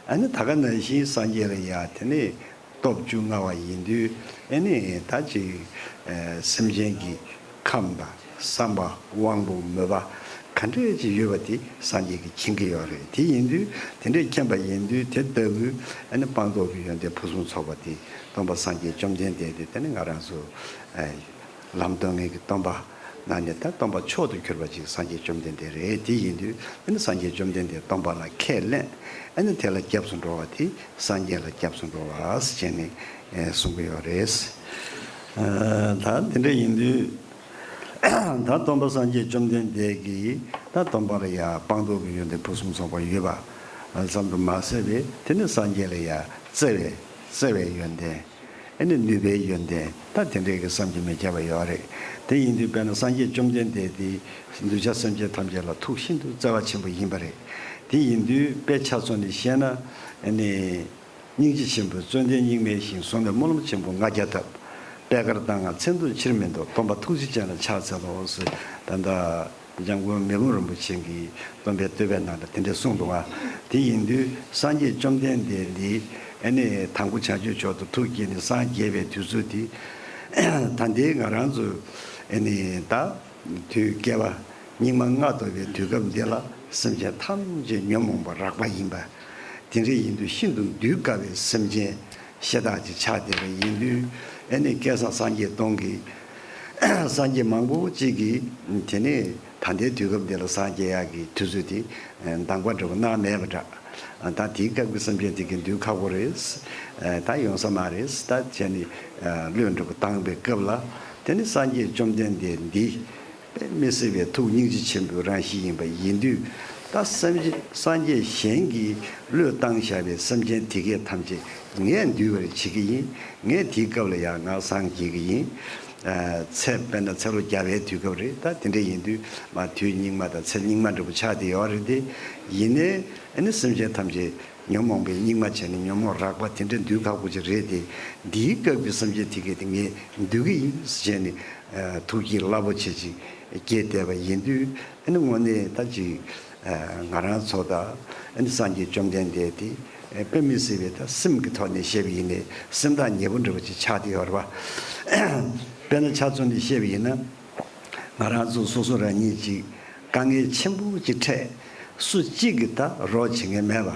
ཨ་ནི་ད་ག་ནང་བཞིན་སངས་རྒྱས་ལ་ཡང་དེ་ནས་སྟོབས་བཅུ་མངའ་བ་ཡིན་དུས། ཨ་ནི་ད་ཅིག་ཨ་སེམས་ཅན་གྱི་ཁམས་དང་བསམ་པ། དབང་པོ། མོས་པ་ག་འདྲས་ཅིག་ཡོད་པ་དེ་སངས་རྒྱས་ཀྱིས་མཁྱེན་གྱི་ཡོད་རེད། དེ་ཡིན་དུས་དེ་འདྲས་མཁྱེན་པ་ཡིན་དུས་དེ་ལྟ་བུའི་ཨ་ནི་སྤངས་རྟོགས་ཀྱི་ཡོན་ཏན་ཕུན་སུམ་ཚོགས་པ་དེ་སྟོན་པ་སངས་རྒྱས་བཅོམ་ལྡན་འདས་དེ་དེ་ནི་ང་རང་ཚོ་ཨ་ལམ་སྟོན་མཁན་གྱི་སྟོན་པ་ ནང་ནས་ད་སྟོན་པ་མཆོག་ཏུ་གྱུར་པ་ཅིག་སངས་རྒྱས་བཅོམ་ལྡན་འདས་རེད། དེ་ཡིན་དུས་ཨ་ནི་སངས་རྒྱས་བཅོམ་ལྡན་འདས་སྟོན་པ་ལ་ཁས་ལེན། ཨ་ནི་དེ་ལ་སྐྱབས་སུ་འགྲོ་བ་དེ་སངས་རྒྱས་ལ་སྐྱབས་སུ་འགྲོ་བ་ཟེར་བྱས་ནས་གསུང་གི་ཡོད་རེད། ད་དེ་འདྲ་ཡིན་དུས། ད་སྟོན་པ་སངས་རྒྱས་བཅོམ་ལྡན་འདས་ཀྱིས་ད་སྟོན་པ་ལ་ཡ་སྤངས་རྟོགས་ཀྱི་ཡོན་ཏན་ཕུན་སུམ་ཚོགས་པ་ཡོད་པ་ཙམ་དུ་མ་ཟད་པའི་དེ་ནི་སངས་རྒྱས་ལ་ཡ་བརྩེ་བའི་བརྩེ་བའི་ཡོན་ཏན། ཨ་ནི་ནུས་པའི་ཡོན་ཏན་ད་དེ་འདྲའི་གི་བསམ་གྱིས་མི་ཁྱབ་པ་ཡོད་རེད། དེ་ཡིན་དུས་དཔེར་ན་སངས་རྒྱས་བཅོམ་ལྡན་འདས་དེ་གདུལ་བྱ་སེམས་ཅན་ཐམས་ཅད་ལ་ཐུགས་ཤིན་ཏུ་བརྩེ་བ་ཆེན་པོ་ཡིན་པ་རེད། དེ་ཡིན་དུས་དཔེ་ཆ་མཚོན་ནས་བཤད་ན་ཨ་ནི། སྙིང་རྗེ་ཆེན་པོས་བརྩོན་ལྡན་སྙིགས་མའི་ཞིང་། བཟུང་ནས་སྨོན་ལམ་ཆེན་པོ་ལྔ་བརྒྱ་བཏབ། པད་དཀར་ལྟར་བསྔགས་མཚན་དུ་ཕྱིར་མི་ལྡོག། སྟོན་པ་ཐུགས་རྗེ་ཅན་ལ་ཕྱག་འཚལ་ལོ་ཟེར། ད་ལྟ་འཇམ་མགོན་མི་ཕམ་རིན་པོ་ཆེ་གིས་སྟོན་པའི་བསྟོད་པའི་ནང་ལ་དེ་འདྲ་གསུངས་འདུག་ཨ། དེ་ཡིན་དུས་སངས་རྒྱས་བཅོམ་ལྡན་འདས་འདི་ཨ་ནི་དང་པོ་བྱང་ཆུབ་མཆོག་ཏུ་ཐུགས་བསྐྱེད་ནས་སངས་རྒྱས་པའི་དུས་ཚོད་དེ། ད་ལྟའི་ང་རང་ཚོ་ཨ་ནི་ད། དུས་བསྐལ་པ་སྙིགས་མ་ལྔ་བདོ་བའི་དུས་སྐབས་འདི་ལ་སེམས་ཅན་ཐམས་ཅད་ཉོན་མོངས་པ་རགས་པ་ཡིན་པ། དེ་འདྲ་ཡིན་དུས་ཤིན་ཏུ་འདུལ་དཀའ་བའི་སེམས་ཅན་ཤ་སྟག་ཅིག་ཆགས་བསྡད་པ་ཡིན་དུས་ཨ་ནི་བསྐལ་བཟང་སངས་རྒྱས་སྟོང་གི་སངས་རྒྱས་མང་པོ་ཅིག་གིས་དེ་ནས་ད་ལྟའི་དུས་སྐབས་འདི་ལ་སངས་རྒྱས་ཡག་གི་དུས་ཚོད་དེ་གདམ་ག་འདྲ་པོ་གནང་མེད་པ་འདྲ། ད་དེའི་སྐབས་ཀྱི་སེམས་ཅན་དེ་གའི་འདུལ་ཁག་པོ་རེད། ད་ཡོང་ས་མ་རེད་ད་བྱས་ནས་བློས་འདྲ་པོ་བཏང་པའི་སྐབས་ལ་དེ་ནི་སངས་རྒྱས་བཅོམ་ལྡན་འདས་འདི། དཔེ་མི་སྲིད་པའི་ཐུགས་སྙིང་རྗེ་ཆེན་པོའི་རང་བཞིན་ཡིན་པ་ཡིན་དུས། ད་སེམས་ཅན་སངས་རྒྱས་གཞན་གྱིས་བློས་བཏང་བཞག་པའི་སེམས་ཅན་དེ་གས་ཐམས་ཅད་ངས་འདུལ་བར་བྱེད་ཀྱི་ཡིན། ངས་དེའི་སྐབས་ལ་ཡང་ང་སངས་རྒྱས་ཀྱི་ཡིན། ཚེ་དཔེར་ན་ཚེ་ལོ་བརྒྱ་པའི་དུས་སྐབས་རེད། ད་དེ་འདྲ་ཡིན་དུས་མ་དུས་སྙིགས་མ་དང་ཚེ་སྙིགས་མ་འདྲ་པོ་ཆགས་བསྡད་ཡོད་རེད་དེ། ཡིན་ནའི་ཨ་ནི་སེམས་ཅན་ཐམས་ཅད་ཉོན་མོངས་པའི་སྙིགས་མ་བྱས་ནས་ཉོན་མོངས་རགས་པ་དེ་འདྲ་འདུལ་ཁག་པོ་ཅིག་རེད་དེ། འདིའི་སྐབས་ཀྱི་སེམས་ཅན་དེ་གས་དེ་ངས་འདུལ་གྱི་ཡིན་ཟེར་བྱས་ནས་ཐུགས་བསྐྱེད་རླབས་པོ་ཆེ་ཅིག་སྐྱེས་བསྡད་པ་ཡིན་དུས་ཨ་ནི་དངོས་གནས་ད་ཅིག་ང་རང་ཚོ་དང་ཨ་ནི་སངས་རྒྱས་བཅོམ་ལྡན་འདས་དེ་དཔེ་མི་སྲིད་པའི་ད་སེམས་ཀྱི་ཐོག་ནས་བཤད་པ་ཡིན་ནའི་སེམས་ཐག་ཉེ་པོ་འདྲ་པོ་ཅིག་ཆགས་བསྡད་ཡོད་རེད་པ། དཔེར་ན་ཆ་མཚོན་ནས་བཤད་པ་ཡིན་ན། ང་རང་ཚོ་སོ་སོ་རང་ཉིད་ཅིག་དཀའ་ངལ་ཆེན་པོ་ཅིག་འཕྲད། སུ་གཅིག་གིས་ད་རོགས་བྱེད་མཁན་མེད་པ།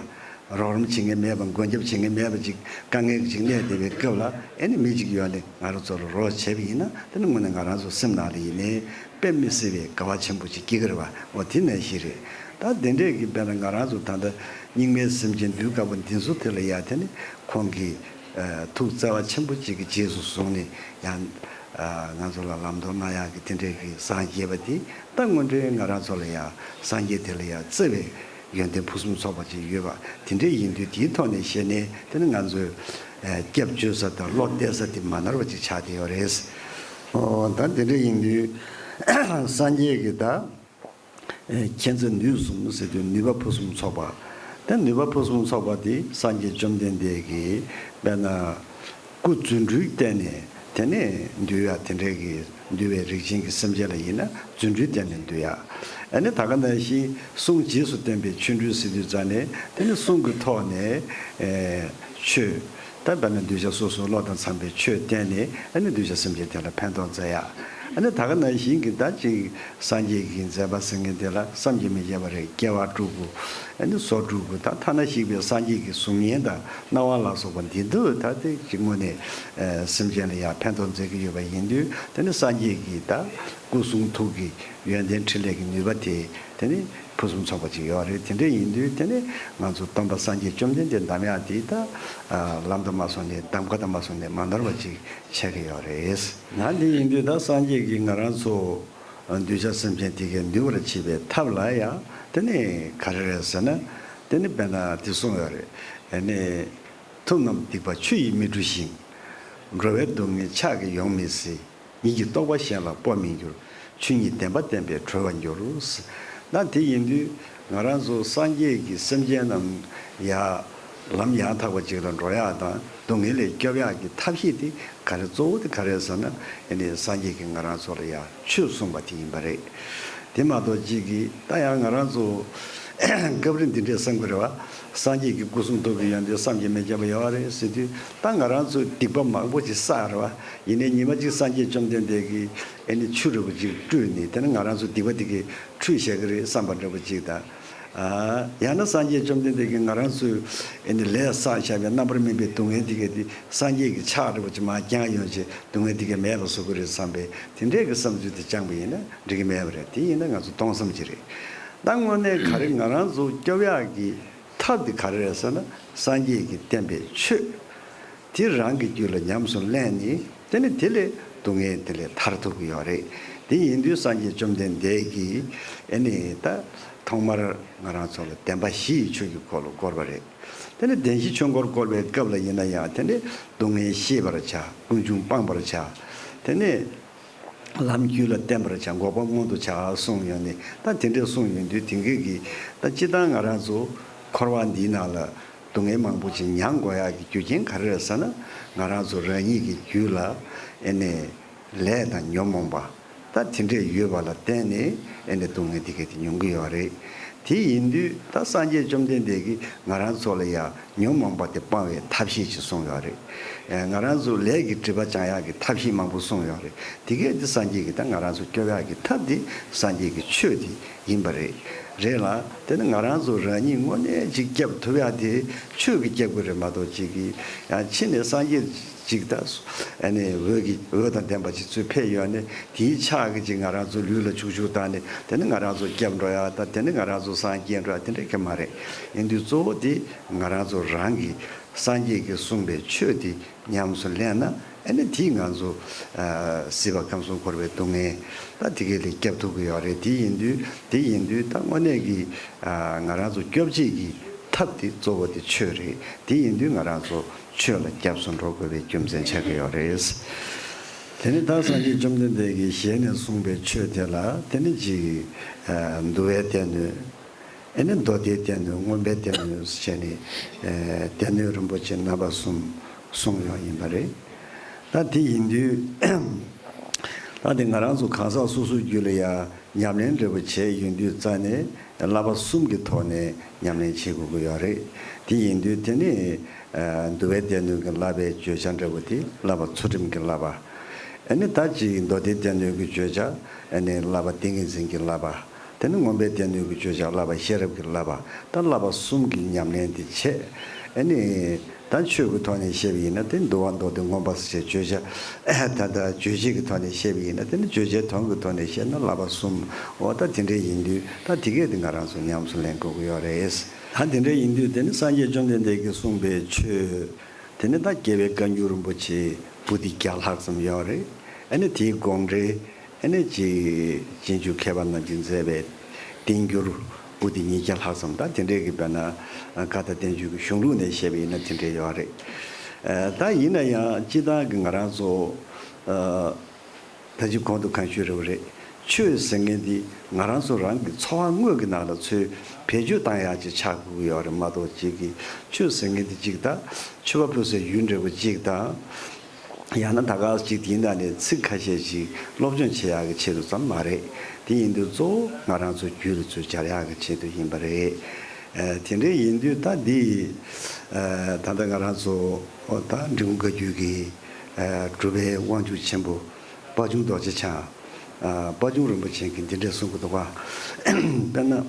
རོགས་རམ་བྱེད་མཁན་མེད་པ། མགོན་སྐྱབས་བྱེད་མཁན་མེད་པ་ཅིག་དཀའ་ངལ་ཅིག་གནས་བསྡད་པའི་སྐབས་ལ་ཨེ་ནི་མི་གཅིག་ཡོང་ནས་ང་རང་ཚོ་ལ་རོགས་བྱས་པ་ཡིན་ན་དེ་ནི་དངོས་གནས་ང་རང་ཚོ་སེམས་ནང་ལ་ཡིན་ནའི་དཔེ་མི་སྲིད་པའི་དགའ་བ་ཆེན་པོ་ཅིག་སྐྱེ་གི་རེད་པ། འོ་དེ་ནང་བཞིན་རེད། ད་དེ་འདྲས་ཀྱི་དཔེར་ན་ང་རང་ཚོ་ད་ལྟ་སྙིགས་མའི་སེམས་ཅན་འདུལ་དཀའ་པོ་འདི་ཚོ་དེ་ལ་ཡ་དེ་ནི་ཁོང་གིས་ཐུགས་བརྩེ་བ་ཆེན་པོ་ཅིག་གི་རྗེས་སུ་བཟུང་ནས་ཡང་ང་ཚོ་ལ་ལམ་སྟོན་གནང་ཡག་གི་དེ་འདྲའི་གི་སངས་རྒྱས་པ་དེ་ད་དངོས་འབྲེལ་ང་རང་ཚོ་ལ་ཡང་སངས་རྒྱས་དེ་ལ་ཡང་བརྩེ་བའི་ཡོན་ཏན་ཕུན་སུམ་ཚོགས་པ་ཅིག་ཡོད་པ་དེ་འདྲའི་ཡིན་དུས་དེའི་ཐོག་ནས་བཤད་ནས་དེ་ནི་ང་ཚོའི་སྐྱབས་བཅོལ་ས་དང་བློ་གཏད་ས་དེ་མ་ནོར་བ་ཅིག་ཆགས་བསྡད་ཡོད་རེད། ཨོ་ད་དེ་འདྲ་ཡིན་དུས་སངས་རྒྱས་ཀྱི་ད། མཁྱེན་བརྩེ་ནུས་གསུམ་ཟེར་དུས་ནུས་པ་ཕུན་སུམ་ཚོགས་པ། དེ་ནུས་པ་ཕུན་སུམ་ཚོགས་པ་དེ་སངས་རྒྱས་བཅོམ་ལྡན་འདས་ཀྱིས་དཔེར་ན་སྐུ་རྫུ་འཕྲུལ་བསྟན་ནས་དེ་ནས་འདུལ་ཡ་དེ་འདྲའི་གི་འདུལ་བའི་རིགས་ཅན་གྱི་སེམས་ཅན་ལ་ཡིན་ན་རྫུ་འཕྲུལ་བསྟན་ནས་འདུལ་ཡ། ཨ་ནི་ད་ག་ནང་བཞིན་གསུང་རྗེས་སུ་བསྟན་པའི་ཆོ་འཕྲུལ་ཟེར་དུས་ཙ་ནས་དེ་ནི་གསུང་གི་ཐོག་ནས་ཆོས། ད་དཔེར་ན་གདུལ་བྱ་སོ་སོའི་བློ་དང་འཚམ་པའི་ཆོས་བསྟན་ནས་ཨ་ནི་གདུལ་བྱ་སེམས་ཅན་དེ་ལ་ཕན་ཐོགས་མཛད་ཡ། ཨ་ནི་ད་ག་ནང་བཞིན་གྱི་ད་ཅིག་སངས་རྒྱས་ཀྱི་མཛད་པ་ཟེར་མཁན་དེ་ལ་བསམ་གྱིས་མི་ཁྱབ་པ་རེད། སྐྱེ་བ་དྲུག་པོ་ཨ་ནི་སོ་དྲུག་པོ་ད་ཐ་ན་ཞིག་པའི་སངས་རྒྱས་ཀྱི་གཟུགས་བརྙན་དང་སྣང་བ་ལ་སོགས་པ་འདི་དུ་ད་དེ་ཅིག་དངོས་གནས་སེམས་ཅན་ལ་ཡང་ཕན་ཐོགས་མཛད་ཀྱི་ཡོད་པ་ཡིན་དུས་དེ་ནི་སངས་རྒྱས་ཀྱི་ད་སྐུ་གསུང་ཐུགས་ཀྱི་ཡོན་ཏན་ཕྲིན་ལས་ཀྱི་ནུས་པ་དེ། དེ་ནི་ཕུན་སུམ་ཚོགས་པ་ཅིག་ཡོད་རེད། དེ་འདྲ་ཡིན་དུས་དེ་ནི་ང་ཚོ་སྟོན་པ་སངས་རྒྱས་བཅོམ་ལྡན་འདས་གདམས་ཡག་འདི་ད་ལམ་དུ་མ་སོང་ནས་གདམས་ཁ་དང་མ་སོང་ནས་མ་ནོར་བ་ཅིག་ཆགས་ཀྱི་ཡོད་རེད། ན་འདི་ཡིན་དུས་ད་སངས་རྒྱས་ཀྱིས་ང་རང་ཚོ་གདུལ་བྱ་སེམས་ཅན་དེ་གའི་འདུལ་བར་བྱེད་པའི་ཐབས་ལ་ཡང་དེ་ནི་ག་རེ་རེད་ཟེར་ན་དེ་ནི་དཔེར་ན་དེ་གསུངས་ཡོད་རེད། ཨ་ནི་ཐུབ་རྣམས་སྡིག་པ་ཆུ་ཡིས་མི་འཁྲུ་ཞིང་། འགྲོ་བའི་སྡུག་བསྔལ་ཕྱག་གིས་ཡོང་མི་སྲིད། ཉིད་ཀྱི་རྟོགས་པ་གཞན་ལ་སྤོ་མི་འགྱུར། ཆོས་ཉིད་བདེན་པ་བསྟན་པས་གྲོལ་བར་འགྱུར། ན་དེ་ཡིན་དུས་ང་རང་ཚོ་སངས་རྒྱས་ཀྱི་སེམས་ཅན་རྣམས་ཡ་ལམ་ཡང་དག་པ་ཅིག་ལ་འགྲོ་ཡག་དང་སྡུག་བསྔལ་ལས་སྐྱོབ་ཡག་གི་ཐབས་ཤེས་དེ་ག་རེ་གཙོ་བོ་དེ་ག་རེ་ཟེར་ན་ཨ་ནི་སངས་རྒྱས་ཀྱིས་ང་རང་ཚོ་ལ་ཡ་ཆོས་གསུངས་པ་དེ་ཡིན་པ་རེད། དེ་མ་གཏོགས་གཅིག་གིས་ད་ཡང་ང་རང་ཚོ་སྐབས་རེ་འདི་འདྲས་བསམ་གི་རེད་བ། སངས་རྒྱས་ཀྱི་སྐུ་གསུང་ཐུགས་ཀྱི་ཡོན་ཏན་བསམ་གྱིས་མི་ཁྱབ་པ་ཡོད་རེད་ཟེར་དུས་ད་ང་རང་ཚོས་སྡིག་པ་མང་པོ་ཅིག་བསགས་རེད་བ། ཡིན་ནའི་ཉི་མ་གཅིག་སངས་རྒྱས་བཅོམ་ལྡན་འདས་ཀྱིས་ཨེ་ནི་ཆུ་འདྲ་པོ་ཅིག་བཀྲུས་ནས་དེ་ནི་ང་རང་ཚོ་སྡིག་པ་དེ་གས་ཁྲུས་བྱེད་ཀྱི་རེད་བསམ་པ་འདྲ་པོ་ཅིག་དང་། ཨ། ཡང་ན་སངས་རྒྱས་བཅོམ་ལྡན་འདས་ཀྱིས་ང་རང་ཚོའི་ཨེ་ནི་ལས་བསགས་བཞག་པའི་རྣམ་པར་སྨིན་པའི་སྡུག་བསྔལ་དེ་ག་དེ་སངས་རྒྱས་ཀྱི་ཕྱག་རེ་བ་ཅིག་མར་བརྐྱངས་ཡོང་བྱས་སྡུག་བསྔལ་དེ་ག་མེད་པ་བཟོ་གི་རེད་བསམ་པའི་དེ་འདྲའི་གི་བསམ་ཚུལ་དེ་བཅངས་པ་ཡིན་ན་འགྲིག་གི་མེད་པ་རེད། དེ་ཡིན་ན་ང་ཚོ་སྟོང་བསམ་ཅིག་རེད། ད་དངོས་གནས་ག་རེ་ང་རང་ཚོ་སྐྱོབ་ཡག་གི་ཐབས་དེ་ག་རེ་རེད་ཟེར་ན། སངས་རྒྱས་ཀྱིས་བསྟན་པའི་ཆོས་དེ་རང་གི་རྒྱུད་ལ་ཉམས་སུ་ལེན་ནས། དེ་ནི་དེ་ལས་སྡུག་བསྔལ་དེ་ལས་ཐར་ཐུབ་ཀྱི་ཡོད་རེད། དེ་ཡིན་དུས་སངས་རྒྱས་བཅོམ་ལྡན་འདས་ཀྱིས་ཨེ་ནི་ད་ཐོག་མར་ང་རང་ཚོ་ལ་བདེན་པ་བཞི་ཡི་ཆོས་ཀྱི་འཁོར་ལོ་བསྐོར་བ་རེད། དེ་ནི་བདེན་བཞིའི་ཆོས་འཁོར་བསྐོར་བའི་སྐབས་ལ་ཡིན་ན་ཡང་། དེ་ནི་སྡུག་བསྔལ་ཤེས་པར་བྱ། ཀུན་འབྱུང་སྤང་བར་བྱ། དེ་ནི་ལམ་རྒྱུད་ལ་བརྟན་པར་བྱ། འགོག་པ་སྔོན་དུ་བྱ་གསུངས་ཡོད་ནི། ད་དེ་འདྲས་གསུངས་ཡོང་དུས་དེང་གི་གི་ད་སྤྱིར་བཏང་ང་རང་ཚོ་འཁོར་བ་འདིའི་ནང་ལ་སྡུག་བསྔལ་མང་པོ་ཅིག་མྱང་དགོས་ཡག་གི་རྒྱུ་རྐྱེན་ག་རེ་རེད་ཟེར་ན། ང་རང་ཚོ་རང་ཉིད་ཀྱི་རྒྱུད་ལ་ཨེ་ནི་ལས་དང་ཉོན་མོངས་པ་ད་དེ་འདྲས་ཡོད་པ་ལ་བརྟེན་ནས་ཨེ་ནི་སྡུག་བསྔལ་དེ་ག་དེ་མྱོང་གི་ཡོད་རེད། དེ་ཡིན་དུས་ད་སངས་རྒྱས་བཅོམ་ལྡན་འདས་ཀྱིས་ང་རང་ཚོ་ལ་ཡང་ཉོན་མོངས་པ་དེ་སྤང་བའི་ཐབས་ཤེས་ཅིག་གསུངས་ཡོད་རེད། ཨེ། ང་རང་ཚོ་ལས་ཀྱི་སྒྲིབ་པ་སྦྱང་ཡག་གི་ཐབས་ཤེས་མང་པོ་གསུངས་ཡོད་རེད། དེ་གས་དེ་སངས་རྒྱས་ཀྱིས་ད་ང་རང་ཚོ་སྐྱོབ་ཡག་གི་ཐབས་དེ་སངས་རྒྱས་ཀྱི་ཆོས་དེ་ཡིན་པ་རེད། རེད་ལ། དེ་ནི་ང་རང་ཚོ་རང་ཉིད་དངོས་གནས་ཅིག་སྐྱོབ་ཐུབ་ཡག་དེ་ཆོས་ཀྱིས་སྐྱོབ་ཀྱི་རེད་མ་གཏོགས། ཅིག་གིས་ཡང་ཕྱི་ནས་སངས་རྒྱས་ཅིག་ད་ཨ་ནི་འོད་ཀྱི་འོད་དང་ལྡན་པ་ཅིག་ཚུར་ཕེབས་ཡོང་ནས་དེའི་ཕྱག་གིས་ཅིག་ང་རང་ཚོ་ལུས་ལ་བྱུག་བྱུག་བཏང་ནས། དེ་ནི་ང་རང་ཚོ་སྐྱོབ་འགྲོ་ཡག་ད། དེ་ནི་ང་རང་ཚོ་སངས་རྒྱས་འགྲོ་ཡག་དེ་འདྲ་གི་མ་རེད། ཡིན་དུས་གཙོ་བོ་དེ་ང་རང་ཚོ་རང་གི་སངས་རྒྱས་ཀྱིས་གསུངས་པའི་ཆོས་དེ་ཉམས་སུ་ལེན་ན། ཨ་ནི་དེས་ང་ཚོ་ཨ་སྲིད་པ་ཁམས་གསུམ་འཁོར་བའི་སྡུག་བསྔལ་ད་དེ་ག་ལས་སྐྱོབ་ཐུབ་ཀྱི་ཡོད་རེད། དེ་ཡིན་དུས། དེ་ཡིན་དུས་ད་དངོས་གནས་ཀྱི་ཨ་ང་རང་ཚོ་སྐྱོབ་བྱེད་ཀྱི་ཐབས་དེ་གཙོ་བོ་དེ་ཆོས་རེད། དེ་ཡིན་དུས་ང་རང་ཚོ་ཆོས་ལ་སྐྱབས་སུ་འགྲོ་དགོས་པའི་རྒྱུ་མཚན་ཆགས་ཀྱི་ཡོད་རེད། དེ་ནི་ད་སངས་རྒྱས་བཅོམ་ལྡན་འདས་ཀྱིས་ཞལ་ནས་གསུངས་པའི་ཆོས་དེ་ལ། དེ་ནི་ཅིག་ཨ་འདུལ་བའི་སྡེ་སྣོད། ཨེ་ནི་མདོ་སྡེའི་སྡེ་སྣོད། མངོན་པའི་སྡེ་སྣོད་ཟེར་ནས་ཨེ་སྡེ་སྣོད་རིན་པོ་ཆེ་རྣམ་པ་གསུམ་གསུངས་ཡོད་ཡིན་པ་རེད། ད་དེ་ཡིན་དུས་ད་དེ་ང་རང་ཚོ་གང་ཟག་སོ་སོའི་རྒྱུད་ལ་ཡང་ཉམས་ལེན་འདྲ་པོ་བྱས་ཡོང་དུས་ཙ་ནས་བསླབ་པ་གསུམ་གྱི་ཐོག་ནས་ཉམས་ལེན་བྱེད་དགོས་ཀྱི་ཡོད་རེད། དེ་ཡིན་དུས་དེ་ནི་ཨེ་འདུལ་བའི་སྡེ་སྣོད་ཀྱི་བསླབ་པའི་བརྗོད་བྱ་འདྲ་པོ་དེ་བསླབ་པ་ཚུལ་ཁྲིམས་ཀྱི་བསླབ་པ། ཨེ་ནི་ད་ཅིག་མདོ་སྡེའི་སྡེ་སྣོད་ཀྱི་བརྗོད་བྱ་ཨེ་ནི་བསླབ་པ་ཏིང་ངེ་འཛིན་གྱི་བསླབ་པ། དེ་ནི་མངོན་པའི་སྡེ་སྣོད་ཀྱི་བརྗོད་བྱ་བསླབ་པ་ཤེས་རབ་ཀྱི་བསླབ་པ། ད་བསླབ་པ་གསུམ་གྱི་ཉམས་ལེན་དེ་བྱས། ཨེ་ནི་ད་ཆོས་ཀྱི་ཐོག་ནས་བཤད་པ་ཡིན་ན་དེ་འདུལ་བ་མདོ་སྡེ་མངོན་པ་ཟེར་བྱས་བརྗོད་བྱ། ད་ལྟ་རྗོད་བྱེད་ཀྱི་ཐོག་ནས་བཤད་པ་ཡིན་ན་དེ་ནི་རྗོད་བྱེད་དོན་གྱི་ཐོག་ནས་བཤད་ན་བསླབ་པ་གསུམ། འོ་ད་དེ་འདྲ་ཡིན་དུས་ད་དེ་གས་དེ་ང་རང་ཚོ་ཉམས་སུ་ལེན་དགོས་ཀྱི་ཡོད་རེད། ད་དེ་འདྲ་ཡིན་དུས་དེ་ནི་སངས་རྒྱས་བཅོམ་ལྡན་འདས་ཀྱིས་གསུངས་པའི་ཆོས། དེ་ནི་ད་རྒྱལ་བའི་བཀའ་འགྱུར་རིན་པོ་ཆེ་པོ་ཏི་བརྒྱ་ལྷག་ཙམ་ཡོད་རེད། ཨ་ནི་དེའི་དགོངས་འགྲེལ། ཨ་ནི་ཅིག་རྗེས་འཇུག་མཁས་པ་རྣམས་ཀྱིས་མཛད་པའི་བསྟན་འགྱུར་པོ་ཏི་ཉིས་བརྒྱ་ལྷག་ཙམ། ད་དེ་འདྲའི་གི་དཔེར་ན་ཨ་བཀའ་དང་བསྟན་བཅོས་ཀྱི་གཞུང་ལུགས་ནས་བཤད་པ་ཡིན་ན་དེ་འདྲའི་ཡོད་རེད། ཨ་ད་ཡིན་ན་ཡང་སྤྱིར་བཏང་གི་ང་རང་ཚོ་ཨ་ད་ཅི་གོང་དུ་གང་ཞུས་རེད་པ་རེད། ཆོས་ཟེར་མཁན་འདི་ང་རང་ཚོ་རང་གི་འཚོ་བ་དངོས་ཀྱི་ནང་ལ་ཚུར་བེད་སྤྱོད་བཏང་ཡག་ཅིག་ཆགས་དགོས་ཀྱི་ཡོད་རེད་མ་གཏོགས། ཅིག་གི་ཆོས་ཟེར་མཁན་འདི་ཅིག་ད་མཆོད་པ་ཕུལ་སའི་ཡུལ་འདྲ་པོ་ཅིག་དང་། ཡང་ན་ད་ག་ཅིག་དེའི་ནང་ནས་ཚིག་ཁ་ཤས་ཅིག་སློབ་སྦྱོང་བྱེད་ཡག་གི་ཆེད་དུ་ཙམ་མ་རེད། དེ་ཡིན་དུས་གཙོ་བོ་ང་རང་ཚོ་རྒྱུད་ལ་ཚུར་སྦྱར་ཡག་གི་ཆེད་དུ་ཡིན་པ་རེད། ཨ་དེ་འདྲ་ཡིན་དུས་ད་འདི་ཨ་ད་ལྟ་ང་རང་ཚོ་ཨོ་ད་འབྲི་གུང་བཀའ་བརྒྱུད་ཀྱི་ཨ་གྲུབ་པའི་དབང་ཕྱུག་ཆེན་པོ་དཔལ་འབྱུང་རྡོ་རྗེ་འཆང་། ཨ་དཔལ་འབྱུང་རིན་པོ་ཆེ་གིས་འདི་འདྲས་གསུང་གི་འདུག་ག་དཔེར་ན།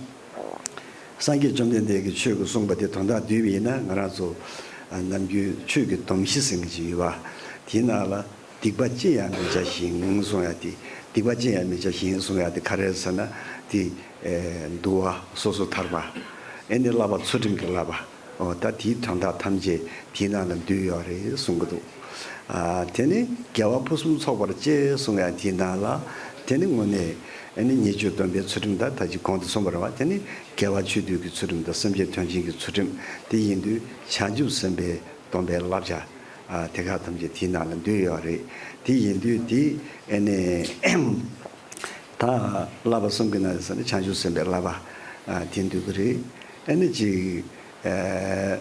སངས་རྒྱས་བཅོམ་ལྡན་འདས་ཀྱིས་ཆོས་ཀྱི་གསུངས་པ་དེ་དོན་དག་བསྡུས་པ་ཡིན་ན། ང་རང་ཚོ་ཨ་ནམ་རྒྱུན་ཆོས་ཀྱི་སྡོམ་བཞི་ཟེར་མཁན་ཅིག་ཡོད་པ། དེའི་ནང་ལ་སྡིག་པ་ཅི་ཡང་མི་བྱ་ཞིང་གསུང་ཡ་དེ། སྡིག་པ་ཅི་ཡང་མི་བྱ་ཞིང་གསུང་ཡ་དེ་ག་རེ་རེད་ཟེར་ན། དེ་ཨེ་འདུལ་བ་སོ་སོ་ཐར་པ། ཨེ་ནི་བསླབ་པ་ཚུལ་ཁྲིམས་ཀྱི་བསླབ་པ། འོ་ད་དེའི་དོན་དག་ཐམས་ཅད་དེའི་ནང་ལ་འདུས་ཡོད་རེད་གསུང་གི་འདུག་ཨ་དེ་ནི་དགེ་བ་ཕུན་སུམ་ཚོགས་པར་སྤྱད་གསུང་ཡ་དེའི་ནང་ལ། དེ་ནི་དངོས་གནས་ཨ་ནི་ཉེས་སྤྱོད་སྡོམ་པའི་ཚུལ་ཁྲིམས་དང་། ད་ཅི་གོང་དུ་གསུངས་པ་རེད་བ། དེ་ནི་དགེ་བ་ཆོས་སྡུད་ཀྱི་ཚུལ་ཁྲིམས་དང་། སེམས་བསྐྱེད་དོན་ཆེན་གྱི་ཚུལ་ཁྲིམས། དེ་ཡིན་དུས་བྱང་ཆུབ་སེམས་དཔའི་སྡོམ་པའི་བསླབ་བྱ་ཨ་དེ་ག་ཐམས་ཅད་དེའི་ནང་ལ་འདུས་ཡོད་རེད། དེ་ཡིན་དུས་དེ་ཨ་ནི་ད་བསླབ་པ་གསུམ་གྱི་ནང་ནས་ཟེར་ན་བྱང་ཆུབ་སེམས་དཔའི་བསླབ་པ་ཨ་དེ་འདུས་ཀྱི་རེད། ཨ་ནི་ཅིག་ཨ་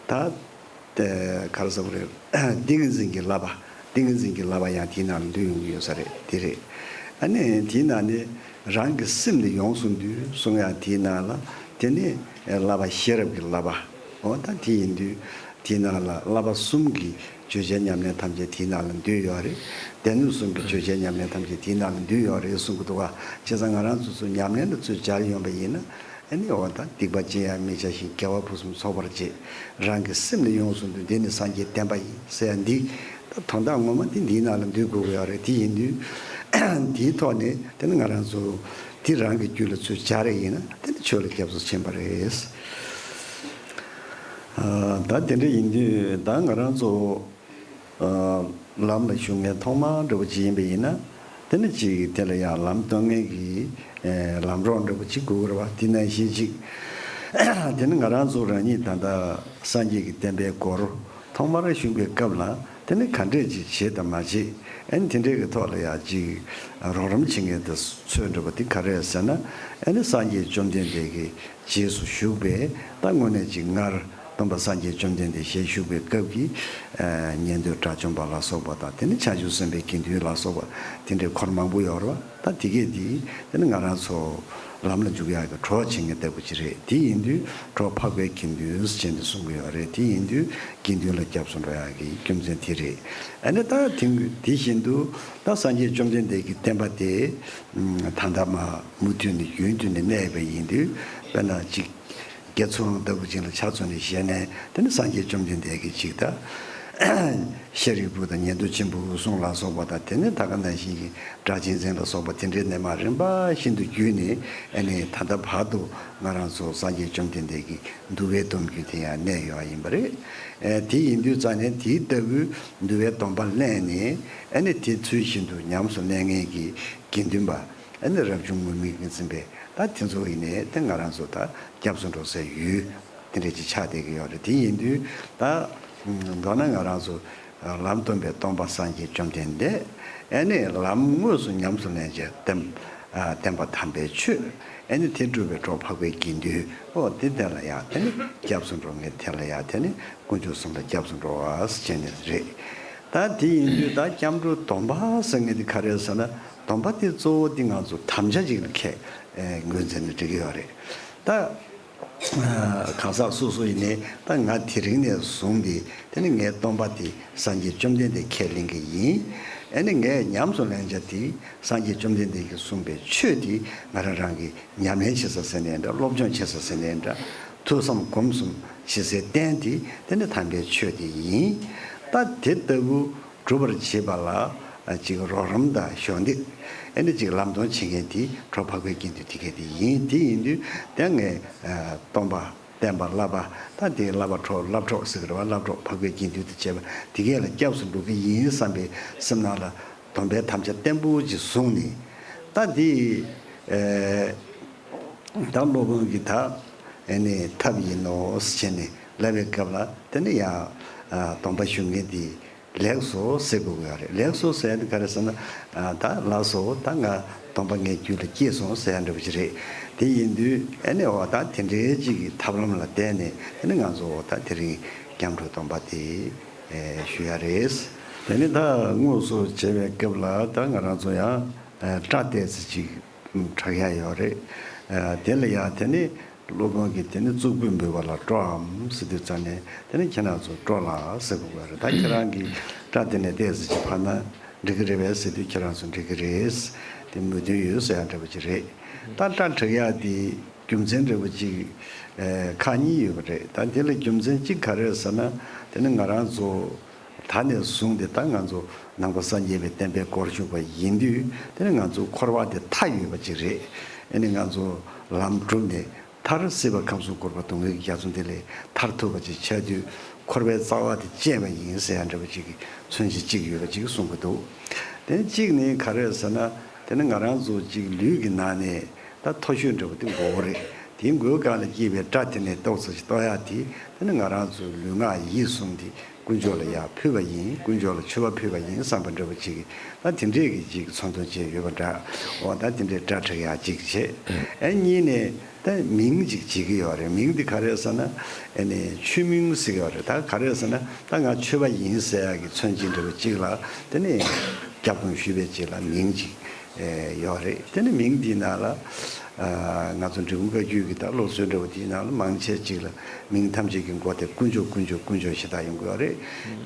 ད། ཨ་ག་རེ་ཟེར་དགོས་རེད། ཏིང་ངེ་འཛིན་གྱི་བསླབ་པ། ཏིང་ངེ་འཛིན་གྱི་བསླབ་པ་ཡང་དེའི་ནང་ལ་འདུས་ཡོང་གི་ཡོད་ས་རེད། དེ་རེད། ཨ་ནི་དེའི་ནང་ནས་རང་གི་སེམས་ནི་ཡོངས་སུ་འདུལ་གསུང་ཡང་དེའི་ནང་ལ། དེ་ནས་བསླབ་པ་ཤེས་རབ་ཀྱི་བསླབ་པ། འོ་ད་དེ་ཡིན་དུས་དེའི་ནང་ལ་བསླབ་པ་གསུམ་གྱི་བརྗོད་བྱའི་ཉམས་ལེན་ཐམས་ཅད་དེའི་ནང་ལ་འདུས་ཡོད་རེད། སྡེ་སྣོད་གསུམ་གྱི་བརྗོད་བྱའི་ཉམས་ལེན་ཐམས་ཅད་དེའི་ནང་ལ་འདུས་ཡོད་རེད་གསུང་གི་འདུག་ག་བྱས་ཙང་ང་རང་ཚོ་ཚོ་ཉམས་ལེན་ལ་ཚུར་སྦྱར་ཡོང་པ་ཡིན་ན། ཨ་ནི་འོ་ད་སྡིག་པ་ཅི་ཡང་མི་བྱ་ཞིང་། དགེ་བ་ཕུན་སུམ་ཚོགས་པར་བྱེད། རང་གི་སེམས་ནི་ཡོངས་སུ་འདུལ། འདི་ནི་སངས་རྒྱས་བསྟན་པ་ཡིན་ཟེར་ཡ་འདི། ད་དོན་དག་ངོ་མ་འདི་འདིའི་ནང་ལ་འདུས་དགོས་ཀྱི་ཡོད་རེད། དེ་ཡིན་དུས་འདིའི་ཐོག་ནས་དེ་ནི་ང་རང་ཚོ་འདི་རང་གི་རྒྱུད་ལ་ཚུར་སྦྱར་ཡ་ཡིན་ན་དེ་ནི་ཆོས་ལ་སྐྱབས་སུ་ཕྱིན་པ་རེད། ཨ། ད་དེ་འདྲ་ཡིན་དུས་ད་ང་རང་ཚོ། ཨ། ལམ་ལ་ཞུགས་མཁན་ཐོག་མ་འདྲ་བོ་ཅིག་ཡིན་པ་ཡིན་ན། དེ་ནི་ཅིག་དེ་ལ་ཡང་ལམ་སྟོན་མཁན་གྱི། ཨེ། ལམ་གྲོགས་འདྲ་བོ་ཅིག་དགོས་ཀྱི་རེད་བ། དེ་ནང་བཞིན་ཅིག་དེ་ནི་ང་རང་ཚོ་རང་ཉིད་ད་ལྟ་སངས་རྒྱས་ཀྱི་བསྟན་པའི་སྒོར་ཐོག་མར་ཞུགས་པའི་སྐབས་ལ། དེ་ནི་ག་འདྲས་ཅིག་བྱེད་དང་མ་བྱེད། ཨ་ནི་དེ་འདྲས་ཀྱི་ཐོག་ལ་ཡང་ཅིག་རོགས་རམ་བྱེད་མཁན་དེ་ཚོ་འདྲ་བོ་དེ་ག་རེ་རེད་ཟེར་ན། ཨ་ནི་སངས་རྒྱས་བཅོམ་ལྡན་འདས་ཀྱི་རྗེས་སུ་ཞུགས་པའི། ད་དངོས་གནས་ཅིག་སྔར་སྟོན་པ་སངས་རྒྱས་བཅོམ་ལྡན་འདས་ཞལ་བཞུགས་པའི་སྐབས་ཀྱི། ཨ། ཉན་ཐོས་དགྲ་བཅོམ་པ་ལ་སོགས་པ་དང་། དེ་ནི་བྱང་ཆུབ་སེམས་དཔའི་དགེ་འདུན་ལ་སོགས་པ་དེ་འདྲའི་འཁོར་མང་པོ་ཡོད་རེད་བ། ད་དེ་གས་དེ་དེ་ནི་ང་རང་ཚོ་ལམ་ལ་འཇུག་ཡག་གི་གྲོགས་བྱེད་མཁན་ལྟ་བུ་ཅིག་རེད། དེ་ཡིན་དུས་གྲོགས་འཕགས་པའི་དགེ་འདུན་ཟེར་ནས་གསུང་གི་ཡོད་རེད། དེ་ཡིན་དུས་དགེ་འདུན་ལ་སྐྱབས་སུ་འགྲོ་ཡག་གི་རྒྱུ་མཚན་དེ་རེད། ཨ་ནི་ད་དེ་དེ་བཞིན་དུ་ད་སངས་རྒྱས་བཅོམ་ལྡན་འདས་ཀྱི་བསྟན་པ་དེ་ད་ལྟ་མ་མུ་མཐུད་ནས་རྒྱུན་མཐུད་ནས་གནས་པ་ཡིན་དུས། དཔེར་ན་ཅིག་རྒྱ་མཚོ་ལྟ་བུ་ཅིག་ལ་ཆ་མཚོན་ནས་བཤད་ནས། དེ་ནི་སངས་རྒྱས་བཅོམ་ལྡན་འདས་ཀྱིས་ཅིག་ད་ཤཱ་རིའི་བུ་དང་ཉན་ཐོས་ཆེན་པོ་འོད་སྲུང་ལ་སོགས་པ་དང་། དེ་ནི་ད་ག་ནང་བཞིན་གྱི་སྒྲ་གཅན་འཛིན་ལ་སོགས་པ་དེ་འདྲའི་ནས་མར་རིམ་པ་བཞིན་དུ་བརྒྱུད་ནས། ཨ་ནི་ད་ལྟ་བར་དུ་ང་རང་ཚོ་སངས་རྒྱས་བཅོམ་ལྡན་འདས་ཀྱི་འདུལ་བའི་སྡོམ་རྒྱུན་དེ་ཡང་གནས་ཡོད་པ་ཡིན་པ་རེད། ཨ། དེ་ཡིན་དུས་ཙང་ནས་དེའི་ལྟ་བུའི་འདུལ་བའི་སྡོམ་པ་ལེན་ནས། ཨ་ནི་དེ་ཚུལ་བཞིན་དུ་ཉམས་སུ་ལེན་མཁན་གྱི་དགེ་འདུན་པ། ཨ་ནི་རབ་བྱུང་ངུར་སྨྲིག་ངོས་འཛིན་པའི་ད་དེ་ཚོ་ཡིན་ནའི་དེ་ང་རང་ཚོ་ད་སྐྱབས་སུ་འགྲོ་སའི་ཡུལ་དེ་འདྲ་ཅིག་ཆགས་བསྡད་ཀྱི་ཡོད་རེད། དེ་ཡིན་དུས་ད་མདོར་ན་ང་རང་ཚོ་ལམ་སྟོན་པའི་སྟོན་པ་སངས་རྒྱས་བཅོམ་ལྡན་འདས། ཨ་ནི་ལམ་དངོས་སུ་ཉམས་སུ་ལེན་བྱེད་བསྟན། ཨ། བསྟན་པ་དམ་པའི་ཆོས། ཨ་ནི་དེ་སྒྲུབ་པའི་གྲོགས་འཕགས་པའི་དགེ་འདུན། ཨོ་དེ་དེ་ལ་ཡང་དེ་ནི་སྐྱབས་སུ་འགྲོ་མཁན་དེ་ལ་ཡང་དེ་ནི། དཀོན་མཆོག་གསུམ་ལ་སྐྱབས་སུ་འགྲོ་བ་ཟེར་ནི་རེད། ད་དེ་ཡིན་དུས་ད་སྐྱབས་འགྲོའི་སྡོམ་པ་ཟེར་མཁན་དེ་ག་རེ་རེད་ཟེར་ན། སྡོམ་པ་དེ་གཙོ་བོ་དེ་ང་ཚོ་དམ་བཅའ་ཅིག་ལ་ཁས་ངོས་འཛིན་ནས་འགྲིག་གི་ཡོད་རེད། ད་གང་ཟག་སོ་སོ་ཡིན་ནའི་ད་ང་དེ་རིང་ནས་བཟུང་སྟེ་དེ་ནི་ངའི་སྡོམ་པ་དེ་སངས་རྒྱས་བཅོམ་ལྡན་འདས་ཁས་ལེན་གི་ཡིན། ཨ་ནི་ངས་ཉམས་སུ་ལེན་བྱ་དེ་སངས་རྒྱས་བཅོམ་ལྡན་འདས་ཀྱིས་གསུངས་པའི་ཆོས་དེ་ང་རང་རང་གི་ཉམས་ལེན་བྱེད་ས་ཟེར་ནའི་འདྲ། སློབ་སྦྱོང་བྱེད་ས་ཟེར་ནའི་འདྲ། ཐོས་བསམ་སྒོམ་གསུམ་བྱེད་སའི་རྟེན་དེ་དེ་ནི་དམ་པའི་ཆོས་དེ་ཡིན། ད་དེ་ལྟ་བུ་སྒྲུབ་པར་བྱེད་པ་ལ་ཅིག་རོགས་རམ་དང་གཞོགས་འདེགས། ཨ་ནི་ཅིག་ལམ་སྟོན་བྱེད་མཁན་དེ་གྲོགས་འཕགས་པའི་དགེ་འདུན་དེ་གས་དེ་ཡིན། དེ་ཡིན་དུས་དེ་ངས་སྟོན་པ་བསྟན་པ་བསླབ་པ། ད་དེ་བསླབ་པ་གྲོགས་བསླབ་གྲོགས་ཟེར་གི་རེད་བ། བསླབ་གྲོགས་འཕགས་པའི་དགེ་འདུན་དང་བཅས་པ་དེ་གས་ལ་སྐྱབས་སུ་འགྲོ་གི་ཡིན་བསམ་པའི་སེམས་ནང་ལ་སྡོམ་པའི་དམ་བཅའ་བརྟན་པོ་ཅིག་བཟུང་ནས། ད་འདི། ཨེ། ད་སློབ་དཔོན་གྱིས་ད་ཨེ་ནི་ཐབས་ཡིན་ནོ་ཟེར་ནས་ལབ་པའི་སྐབས་ལ། དེ་ནི་ཡང་སྡོམ་པ་ཞུ་མཁན་དེ་ལེགས་སོ་ཟེར་དགོས་ཀྱི་ཡོད་རེད། ལེགས་སོ་ཟེར་དེ་ག་རེ་ཟེར་ན། ད་ལགས་སོ། ད་ང་སྡོམ་པ་ངའི་རྒྱུད་ལ་སྐྱེས་སོང་ཟེར་ཡ་འདྲ་པོ་ཅིག་རེད། དེ་ཡིན་དུས་ཨེ་ནི་འོ་ད་དེ་འདྲའི་ཅིག་གི་ཐབས་ལམ་ལ་བརྟེན་ནས། དེ་ནི་ང་ཚོ་འོ་ད་དེ་རིང་སྐྱབས་འགྲོའི་སྡོམ་པ་དེ་ཞུ་ཡ་རེད། དེ་ནི་ད་དངོས་སུ་བྱེད་པའི་སྐབས་ལ་ད་ང་རང་ཚོ་ཡང་སྐྲ་བལྟས་ཚེ་ཅིག་གྲགས་ཡ་ཡོད་རེད། དེ་ལ་ཡང་དེ་ནི་སློབ་དཔོན་གྱིས་དེ་ནི་གཙུག་ཕུད་འབུལ་བ་ལ་སྤྲོའམ་ཟེར་དུས་ཙང་ནས། དེ་ནི་ཁྱེད་རང་ཚོ་སྤྲོ་ལགས་ཟེར་དགོས་པ་རེད། ད་ཁྱེད་རང་གིས་སྐྲ་དེ་ནས་བལྟས་ཚེ་ཅིག་ཕར་ན་འགྲིག་གི་རེད་པས་ཟེར་དུས་ཁྱེད་རང་ཚོ་འགྲིག་གི་རེད། དེ་མོས་མཐུན་ཡོད་ཟེར་ཡ་འདྲ་པོ་ཅིག་རེད། ད་སྐྲ་བྲེག་ཡ་དེ་རྒྱུ་མཚན་འདྲ་པོ་ཅིག་ཨེ་ཁག་གཉིས་ཡོད་པ་རེད། ད་དེ་ལ་རྒྱུ་མཚན་གཅིག་ག་རེ་རེད་ཟེར་ན། དེ་ནི་ང་རང་ཚོ་ད་ནས་བཟུང་སྟེ་ད་ང་ཚོ་ནང་པ་སངས་རྒྱས་པའི་བསྟན་པའི་སྒོར་ཞུགས་པ་ཡིན་དུས། དེ་ནི་ང་ཚོ་འཁོར་བ་དེ་མཐའ་ཡོད་པ་ཅིག་རེད། ཨེ་ནི་ང་ཚོ་ལམ་བསྒྲུབས་ནས་མཐར་སྲིད་པ་ཁམས་གསུམ་འཁོར་བ་སྡུག་བསྔལ་གྱི་རྒྱ་མཚོ་འདི་ལས་ཐར་ཐུབ་པ་ཅིག་ཆགས་དུས། འཁོར་བའི་རྩ་བ་དེ་བཅད་པ་ཡིན་ཟེར་ཡ་འདྲ་པོ་ཅིག་གི་མཚོན་བྱེད་ཅིག་ཡོད་པ་ཅིག་གསུང་གི་འདུག་དེ་གཅིག་ནི་ག་རེ་རེད་ཟེར་ན། དེ་ནི་ང་རང་ཚོ་ཅིག་ལུས་ཀྱི་ནང་ནས་ད་མཐོ་ཤོས་འདྲ་པོ་དེ་མགོ་བོ་རེད། དེའི་མགོའི་སྒང་ལ་སྐྱེས་པའི་སྐྲ་དེ་ནས་ཏོག་ཙམ་ཞིག་གཏོར་ཡ་དེ། དེ་ནི་ང་རང་ཚོའི་ལུས་ངག་ཡིད་གསུམ་དེ་དཀོན་མཆོག་ལ་ཡར་ཕུལ་བ་ཡིན། དཀོན་མཆོག་ལ་མཆོད་པ་ཕུལ་བ་ཡིན་བསམ་པ་འདྲ་པོ་ཅིག་གི། ད་དེ་འདྲས་ཀྱི་ཅིག་མཚོན་དོན་ཅིག་ཡོད་པ་འདྲ། འོ་ད་དེ་འདྲས་སྐྲ་བྲེག་ཡ་གཅིག་བྱས། ཨེ་གཉིས་ནས་ད་མིང་ཅིག་བརྗེ་གི་ཡོད་རེད། མིང་འདི་ག་རེ་ཟེར་ན། ཨེ་ནས་མཆོད་མིང་ཟེར་གི་ཡོད་རེད། ད་ག་རེ་ཟེར་ན། ད་ང་མཆོད་པ་ཡིན་ཟེར་ཡ་གི་མཚོན་བྱེད་འདྲ་པོ་ཅིག་ལ། དེ་ནས་སྐྱབས་མགོན་ཞུས་པའི་རྗེས་ལ་མིང་ཅིག་ཨེ་ཡོད་རེད། དེ་ནས་མིང་འདིའི་ནང་ལ། ཨ། ང་ཚོ་འབྲི་གུང་བཀའ་བརྒྱུད་ཀྱི་ད་སློབ་གསོའི་འདྲ་པོ་དེའི་ནང་ལ་མང་ཆེ་ཅིག་ལ་མིང་ཐམས་ཅད་ཀྱི་མགོ་དེ་དཀོན་མཆོག་དཀོན་མཆོག་དཀོན་མཆོག་ཞེ་དྲག་ཡོང་གི་ཡོད་རེད།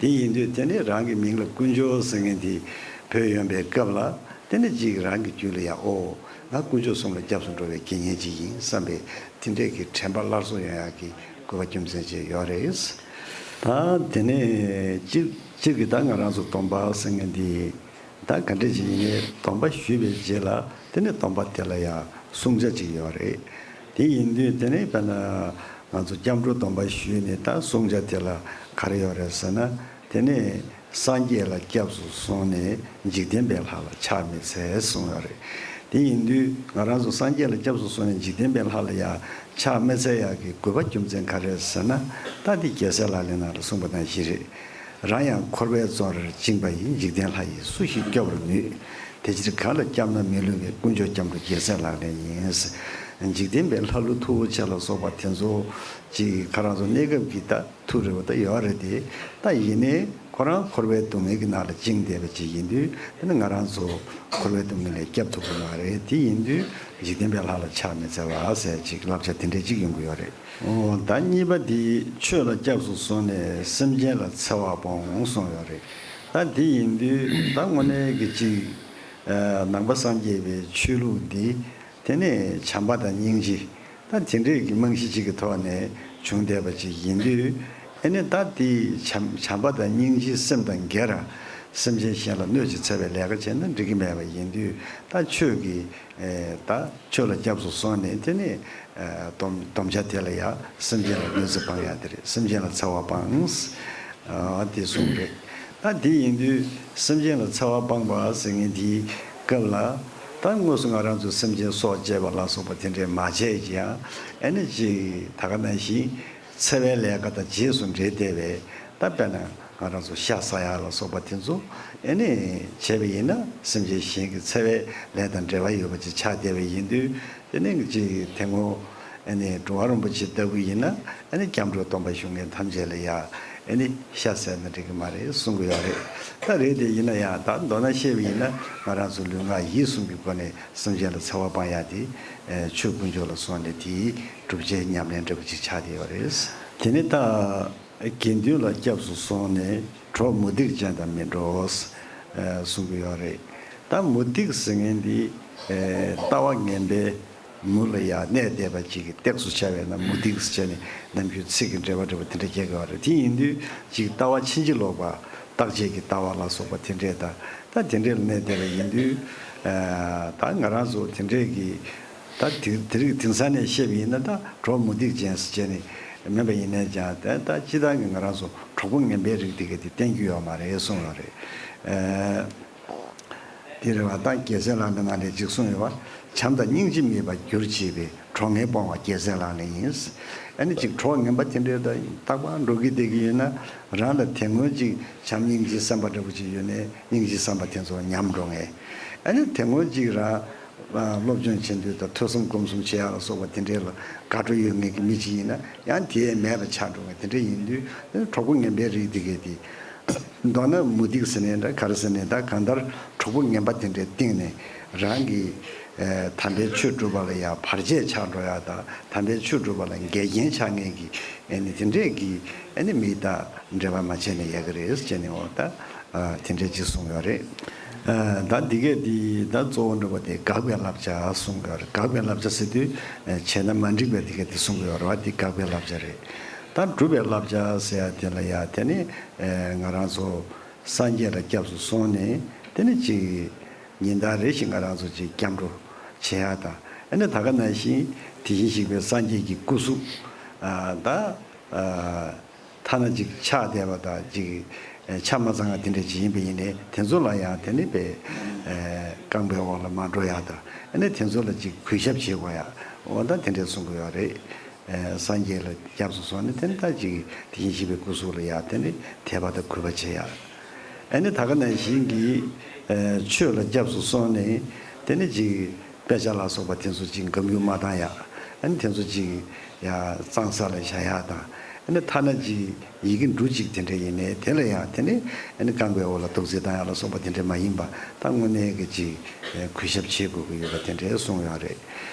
དེ་ཡིན་དུས་དེ་ནས་རང་གི་མིང་ལ་དཀོན་མཆོག་ཟེར་མཁན་དེ་བོས་ཡོང་པའི་སྐབས་ལ། དེ་ནས་ཅིག་རང་གི་རྒྱུད་ལ་ཡ། ཨོ། ང་དཀོན་མཆོག་གསུམ་ལ་སྐྱབས་སུ་འགྲོ་བའི་དགེ་བསྙེན་ཅིག་ཡིན་བསམ་པའི་ དེ་འདྲས་ཀྱི་དྲན་པ་སླར་གསོ་ཡོང་ཡག་གི་དགོས་པ་རྒྱུ་མཚན་ཅིག་ཡོད་རེད། ད་དེ་ནས་སྤྱིར་སྤྱིར་གྱི་ད་ང་རང་ཚོ་སྡོམ་པ་ཟེར་མཁན་འདི་ད་ག་འདྲས་ཅིག་ཡིན་ནའི་སྡོམ་པ་ཞུས་པའི་རྗེས་ལ་དེ་ནས་སྡོམ་པ་དེ་ལ་ཡང་བསྲུང་བྱ་ཅིག་ཡོད་རེད། དེ་ཡིན་དུས་དེ་ནས་དཔེར་ན་ང་ཚོ་སྐྱབས་འགྲོ་སྡོམ་པ་ཞུས་ནས་ད་བསྲུང་བྱ་དེ་ལ་ག་རེ་ཡོད་རེད་ཟེར་ན། དེ་ནས་སངས་རྒྱས་ལ་སྐྱབས་སུ་སོང་ནས་འཇིག་རྟེན་པའི་ལྷ་ལ་ཕྱག་མི་འཚལ་གསུངས་ཡོད་རེད། དེ་ཡིན་དུས་ང་རང་ཚོ་སངས་རྒྱས་ལ་སྐྱབས་སུ་སོང་ནས་འཇིག་རྟེན་པའི་ལྷ་ལ་ཡང་ཕྱག་མི་འཚལ་ཡག་གི་དགོས་པ་རྒྱུ་མཚན་ག་རེ་ཟེར་ན། ད་འདི་རྒྱལ་སྲས་ལག་ལེན་ནང་ལ་གསུངས་པ་ནང་བཞིན་རེད། རང་ཡང་འཁོར་བའི་བཙོན་རར་བཅིངས་པ་ཡི། འཇིག་རྟེན་ལྷ་ཡིས་སུ་ཞིག་སྐྱོབ་པར་ནུས། དེ་ཕྱིར་གང་ལ་སྐྱབས་ན་མི་བསླུ་བའི། དཀོན་མཆོག་སྐྱབས་འགྲོ་རྒྱལ་སྲས་ལག་ལེན་ཡིན། འཇིག་རྟེན་པའི་ལྷ་ཀླུ་ཐུ་བོ་ཆེ་ལ་སོགས་པ་དེ་ཚོ་ཅིག་ཁ་རང་ཚོ་གནས་སྐབས་ཀྱི་ད་ཐུགས་རེ་བ་ད་ཡོད་རེད་དེ། ད་ཡིན་ནའི་ཁོ་རང་འཁོར་བའི་སྡུག་བསྔལ་གྱི་ནང་ལ་བཅིངས་བསྡད་པ་ཅིག་ཡིན་དུས་དེ་ནི་ང་རང་ཚོ་འཁོར་བའི་སྡུག་བསྔལ་ལས་སྐྱབས་ཐུབ་ཀྱི་མ་རེད། དེ་ཡིན་དུས་འཇིག་རྟེན་པའི་ལྷ་ལ་ཕྱག་མི་འཚལ་བ་ཟེར་ཅིག་བསླབ་བྱ་དེ་འདྲས་ཅིག་ཡོང་གི་ཡོད་རེད། འོ་ད་གཉིས་པ་དེ་ཆོས་ལ་སྐྱབས་སུ་སོང་ནས་སེམས་ཅན་ལ་འཚེ་བ་སྤོང་གསུངས་ཡོད་རེད། ད་དེ་ཡིན་དུས་ད་དངོས་གནས་ཀྱི་ཅིག་ནང་པ་སངས་རྒྱས་པའི་ཆོས་ལུགས་འདི། དེ་ནས་བྱམས་པ་དང་སྙིང་རྗེ། ད་དེ་འདྲས་ཀྱི་རྨང་གཞི་གཅིག་གི་ཐོག་ནས་བྱུང་བསྡད་པ་ཅིག་ཡིན་དུས། ཨེ་ནི་ད་དེ་བྱམས་བྱམས་པ་དང་སྙིང་རྗེའི་སེམས་དང་འགལ་ར། སེམས་ཅན་གཞན་ལ་གནོད་ཅིང་འཚེ་བའི་ལས་ཀ་བྱས་ན་འགྲིག་གི་མེད་པ་ཡིན་དུས། ད་ཆོས་ཀྱི་ཨེ་ད་ཆོས་ལ་སྐྱབས་སུ་སོང་ནས་དེ་ནས་ཨེ་སྡོམ་སྡོམ་བྱ་དེ་ལ་ཡང་སེམས་ཅན་ལ་གནོད་འཚེ་སྤང་ཡ་དེ་རེད། སེམས་ཅན་ལ་འཚེ་བ་སྤང་། ཨ་དེ་གསུངས་རེད། ད་དེ་ཡིན་དུས་སེམས་ཅན་ལ་འཚེ་བ་སྤངས་པ་ཟེར་མཁན་དེའི་སྐབས་ལ། ད་དངོས་སུ་ང་རང་ཚོ་སེམས་ཅན་སྲོག་བཅད་པ་ལ་སོགས་པ་དེ་འདྲས་མ་བྱས་ཀྱང་། ཨེ་ནི་ཅིག་ད་ག་ནང་བཞིན་འཚེ་བའི་ལས་ཀ་དང་རྗེས་སུ་འབྲེལ་བསྡད་པའི། ད་དཔེར་ན་ང་རང་ཚོ་ཤ་ཟ་ཡ་ལ་སོགས་པ་དེ་ཚོ་ཨེ་ནི་བྱས་པ་ཡིན་ན་སེམས་ཅན་གཞན་གྱི་འཚེ་བའི་ལས་དང་འབྲེལ་བ་ཡོད་པ་ཅིག་ཆགས་བསྡད་པ་ཡིན་དུས། དེ་ནས་ཅིག་དེ་སྔོན་ཨ་ནི་གྲུབ་དབང་རིན་པོ་ཆེ་ལྟ་བུ་ཡིན་ན། ཨ་ནི་སྐྱབས་འགྲོ་སྡོམ་པ་ཞུ་མཁན་ཐམས་ཅད་ལ་ཡ་ཨ་ནི་ཤ་བཟས་ན་འགྲིག་གི་མ་རེད་གསུང་གི་ཡོད་རེད། ད་རེད་དེ་ཡིན་ན་ཡང་ད་མདོར་ན་བཤད་པ་ཡིན་ན་ང་རང་ཚོ་ལུས་ངག་ཡིད་གསུམ་གྱི་སྒོ་ནས་སེམས་ཅན་ལ་འཚེ་བ་སྤང་ཡ་དེ་ཆོས་དཀོན་མཆོག་ལ་སོགས་ནས་དེའི་བསྒྲུབ་བྱའི་ཉམས་ལེན་འདྲ་བོ་ཅིག་ཆགས་བསྡད་ཡོད་རེད། དེ་ནི་ད། དགེ་འདུན་ལ་སྐྱབས་སུ་སོང་ནས་གྲོགས་མུ་སྟེགས་ཅན་དང་མི་འགྲོགས། ཨ་གསུང་གི་ཡོད་རེད། ད་མུ་སྟེགས་ཟེར་མཁན་འདི་ཨ་ལྟ་བ་ངན་པའི་མུ་ལ་ཡང་གནས་བསྡད་པ་ཅིག་གི་སྟེགས་སུ་བྱ་བས་ན་མུ་སྟེགས་ཟེར་ནས་ནམ་རྒྱུན་ཚིག་གི་འགྲེལ་པ་འདྲ་པོ་དེ་འདྲ་རྒྱག་གི་ཡོད་རེད། དེ་ཡིན་དུས་ཅིག་ལྟ་བ་ཕྱིན་ཅི་ལོག་པ། བརྟག་དཔྱད་ཀྱི་ལྟ་བ་ལ་སོགས་པ་དེ་འདྲས་དང་། ད་དེ་འདྲས་ལ་གནས་བསྡད་པ་ཡིན་དུས། ཨ་ད་ང་རང་ཚོ་དེ་འདྲས་ཀྱི་ད་དེ་དེ་རིགས་དེང་སང་ནས་བཤད་པ་ཡིན་ན་ད་གྲོགས་མུ་སྟེགས་ཅན་ཟེར་བྱས་ནས་མིན་པ་ཡིན་ནའི་ཀྱང་། ད་ད་སྤྱིར་བཏང་གི་ང་རང་ཚོ་གྲོགས་པོ་ངན་པའི་རིགས་དེ་ག་དེ་བསྟེན་རྒྱུ་ཡོད་མ་རེད་གསུངས་ཡོད་རེད། ཨ་དེ་རེད་བ། ད་རྒྱལ་སྲས་ལག་ལེན་ནང་ནས་ཅིག་གསུངས་ཡོད་བ། བྱམས་དང་སྙིང་རྗེ་མེད་པར་གྱུར་བྱས་པའི། གྲོགས་ངན་སྤོང་བ་རྒྱལ་སྲས་ལག་ལེན་ཡིན། ཨ་ནི་ཅིག་གྲོགས་ངན་པ་དེ་འདྲའི་ད་རྟག་པར་འགྲོགས་ཀྱི་བསྡད་ཀྱི་ཡོད་ན། རང་ལ་དེ་སྔོན་ཅིག་བྱམས་སྙིང་རྗེ་བསམ་པ་འདྲ་པོ་ཅིག་ཡོད་ནའི་སྙིང་རྗེ་བསམ་པ་དེ་ཚོ་ཉམས་འགྲོ་ངེས། ཨ་ནི་དེ་སྔོན་ཅིག་རང་ཨ་སློབ་སྦྱོང་བྱེད་དུས་དང་ཐོས་བསམ་སྒོམ་གསུམ་བྱེད་ཡག་ལ་སོགས་པ་དེ་འདྲའི་ལ་དགའ་སྤྲོ་ཡོད་མཁན་གྱི་མི་ཅིག་ཡིན་ན་ཡང་དེ་མེད་པ་ཆགས་འགྲོ་ངེས། དེ་འདྲ་ཡིན་དུས་ཨ་ནི་གྲོགས་པོ་ངན་པའི་རིགས་དེ་གས་དེ། མདོར་ན་མུ་སྟེགས་ཟེར་ནའི་འདྲ། ག་རེ་ཟེར་ནའི་འདྲ། གང་ལྟར་གྲོགས་པོ་ངན་པ་དེ་འདྲའི་སྟེང་ནས་རང་གི་ཨ་དམ་པའི་ཆོས་སྒྲུབ་པ་ལ་ཡང་བར་ཆད་ཆགས་འགྲོ་ཡག་དང་། དམ་པའི་ཆོས་སྒྲུབ་པ་ལ་འགལ་རྐྱེན་ཆགས་མཁན་གྱི་ཨ་ནི་དེ་འདྲས་ཀྱི་ཨ་ནི་མི་དང་འབྲེལ་བ་མ་བྱས་ན་ཡག་གི་རེད་ཟེར་ནས། འོ་ད་ཨ་དེ་འདྲས་ཅིག་གསུངས་ཡོད་རེད། ཨ་ད་འདི་གས་འདི་ད་གཙོ་བོ་འདྲ་པོ་དེ་དགག་པའི་བསླབ་བྱ་གསུངས་ཡོད་རེད། དགག་པའི་བསླབ་བྱ་ཟེར་དུས་ཨ་བྱས་ན་མ་འགྲིག་པའི་འདི་གས་འདི་གསུངས་ཡོད་རེད་བ། འདི་དགག་པའི་བསླབ་བྱ་རེད། ད་སྒྲུབ་པའི་བསླབ་བྱ་ཟེར་ཡག་དེ་ལ་ཡང་དེ་ནི་ཨེ་ང་རང་ཚོ་སངས་རྒྱས་ལ་སྐྱབས་སུ་སོང་ནས་དེ་ནི་ཅིག་ཉིན་ལྟར་རེ་བཞིན་ང་རང་ཚོ་ཅིག་སྐྱབས་འགྲོ་བྱེད་ཡག་དང་། ཨ་ནི་ད་ག་ནང་བཞིན་དེ་བཞིན་གཤེགས་པའི་སངས་རྒྱས་ཀྱི་སྐུ་གཟུགས་ཨ་ད་ཨ་ཐ་ན་ཅིག་ཆགས་བསྡད་པ་དང་ཅིག་ཨེ་ཆ་མ་ཚང་བ་དེ་འདྲ་ཅིག་ཡིན་པ་ཡིན་ནའི་དེ་ཚོ་ལ་ཡང་དེ་ནི་དཔེ་ཨེ་རྐང་པའི་འོག་ལ་མ་འགྲོ་ཡག་དང་། ཨ་ནི་དེ་ཚོ་ལ་ཅིག་གུས་ཞབས་བྱེད་དགོས་ཡག་འོ་ད་དེ་འདྲ་གསུང་གི་ཡོད་རེད། ཨེ་སངས་རྒྱས་ལ་སྐྱབས་སུ་སོང་ནས་དེ་ནི་ད་ཅིག་དེ་བཞིན་གཤེགས་པའི་སྐུ་གཟུགས་ལ་ཡང་དེ་ནི་དད་པ་དང་གུས་པ་བྱེད་ཡག་ཨ་ནི་ད་ག་ནང་བཞིན་གྱི་ཨེ་ཆོས་ལ་སྐྱབས་སུ་སོང་ནས་དེ་ནི་ཅིག་དཔེ་ཆ་ལ་སོགས་པ་དེ་ཚོ་ཅིག་འགམ་ཡུ་མ་བཏང་ཡག་ཨ་ནི་དེ་ཚོ་ཅིག་ཡང་གཙང་ས་ལ་བཞག་ཡག་དང་། ཨ་ནི་ཐ་ན་ཅིག་ཡི་གེ་འབྲུ་གཅིག་དེ་འདྲ་ཡིན་ནའི་དེ་ལ་ཡང་དེ་ནི་ཨ་ནི་རྐང་པའི་འོག་ལ་རྡོག་རྫིས་བཏང་ཡག་ལ་སོགས་པ་དེ་འདྲ་མ་ཡིན་པ། ད་དངོས་གནས་ཀྱི་ཅིག་ཨེ་གུས་ཞབས་བྱེད་དགོས་ཀྱི་ཡོད་པ་དེ་འདྲའི་གསུངས་ཡོད་རེད།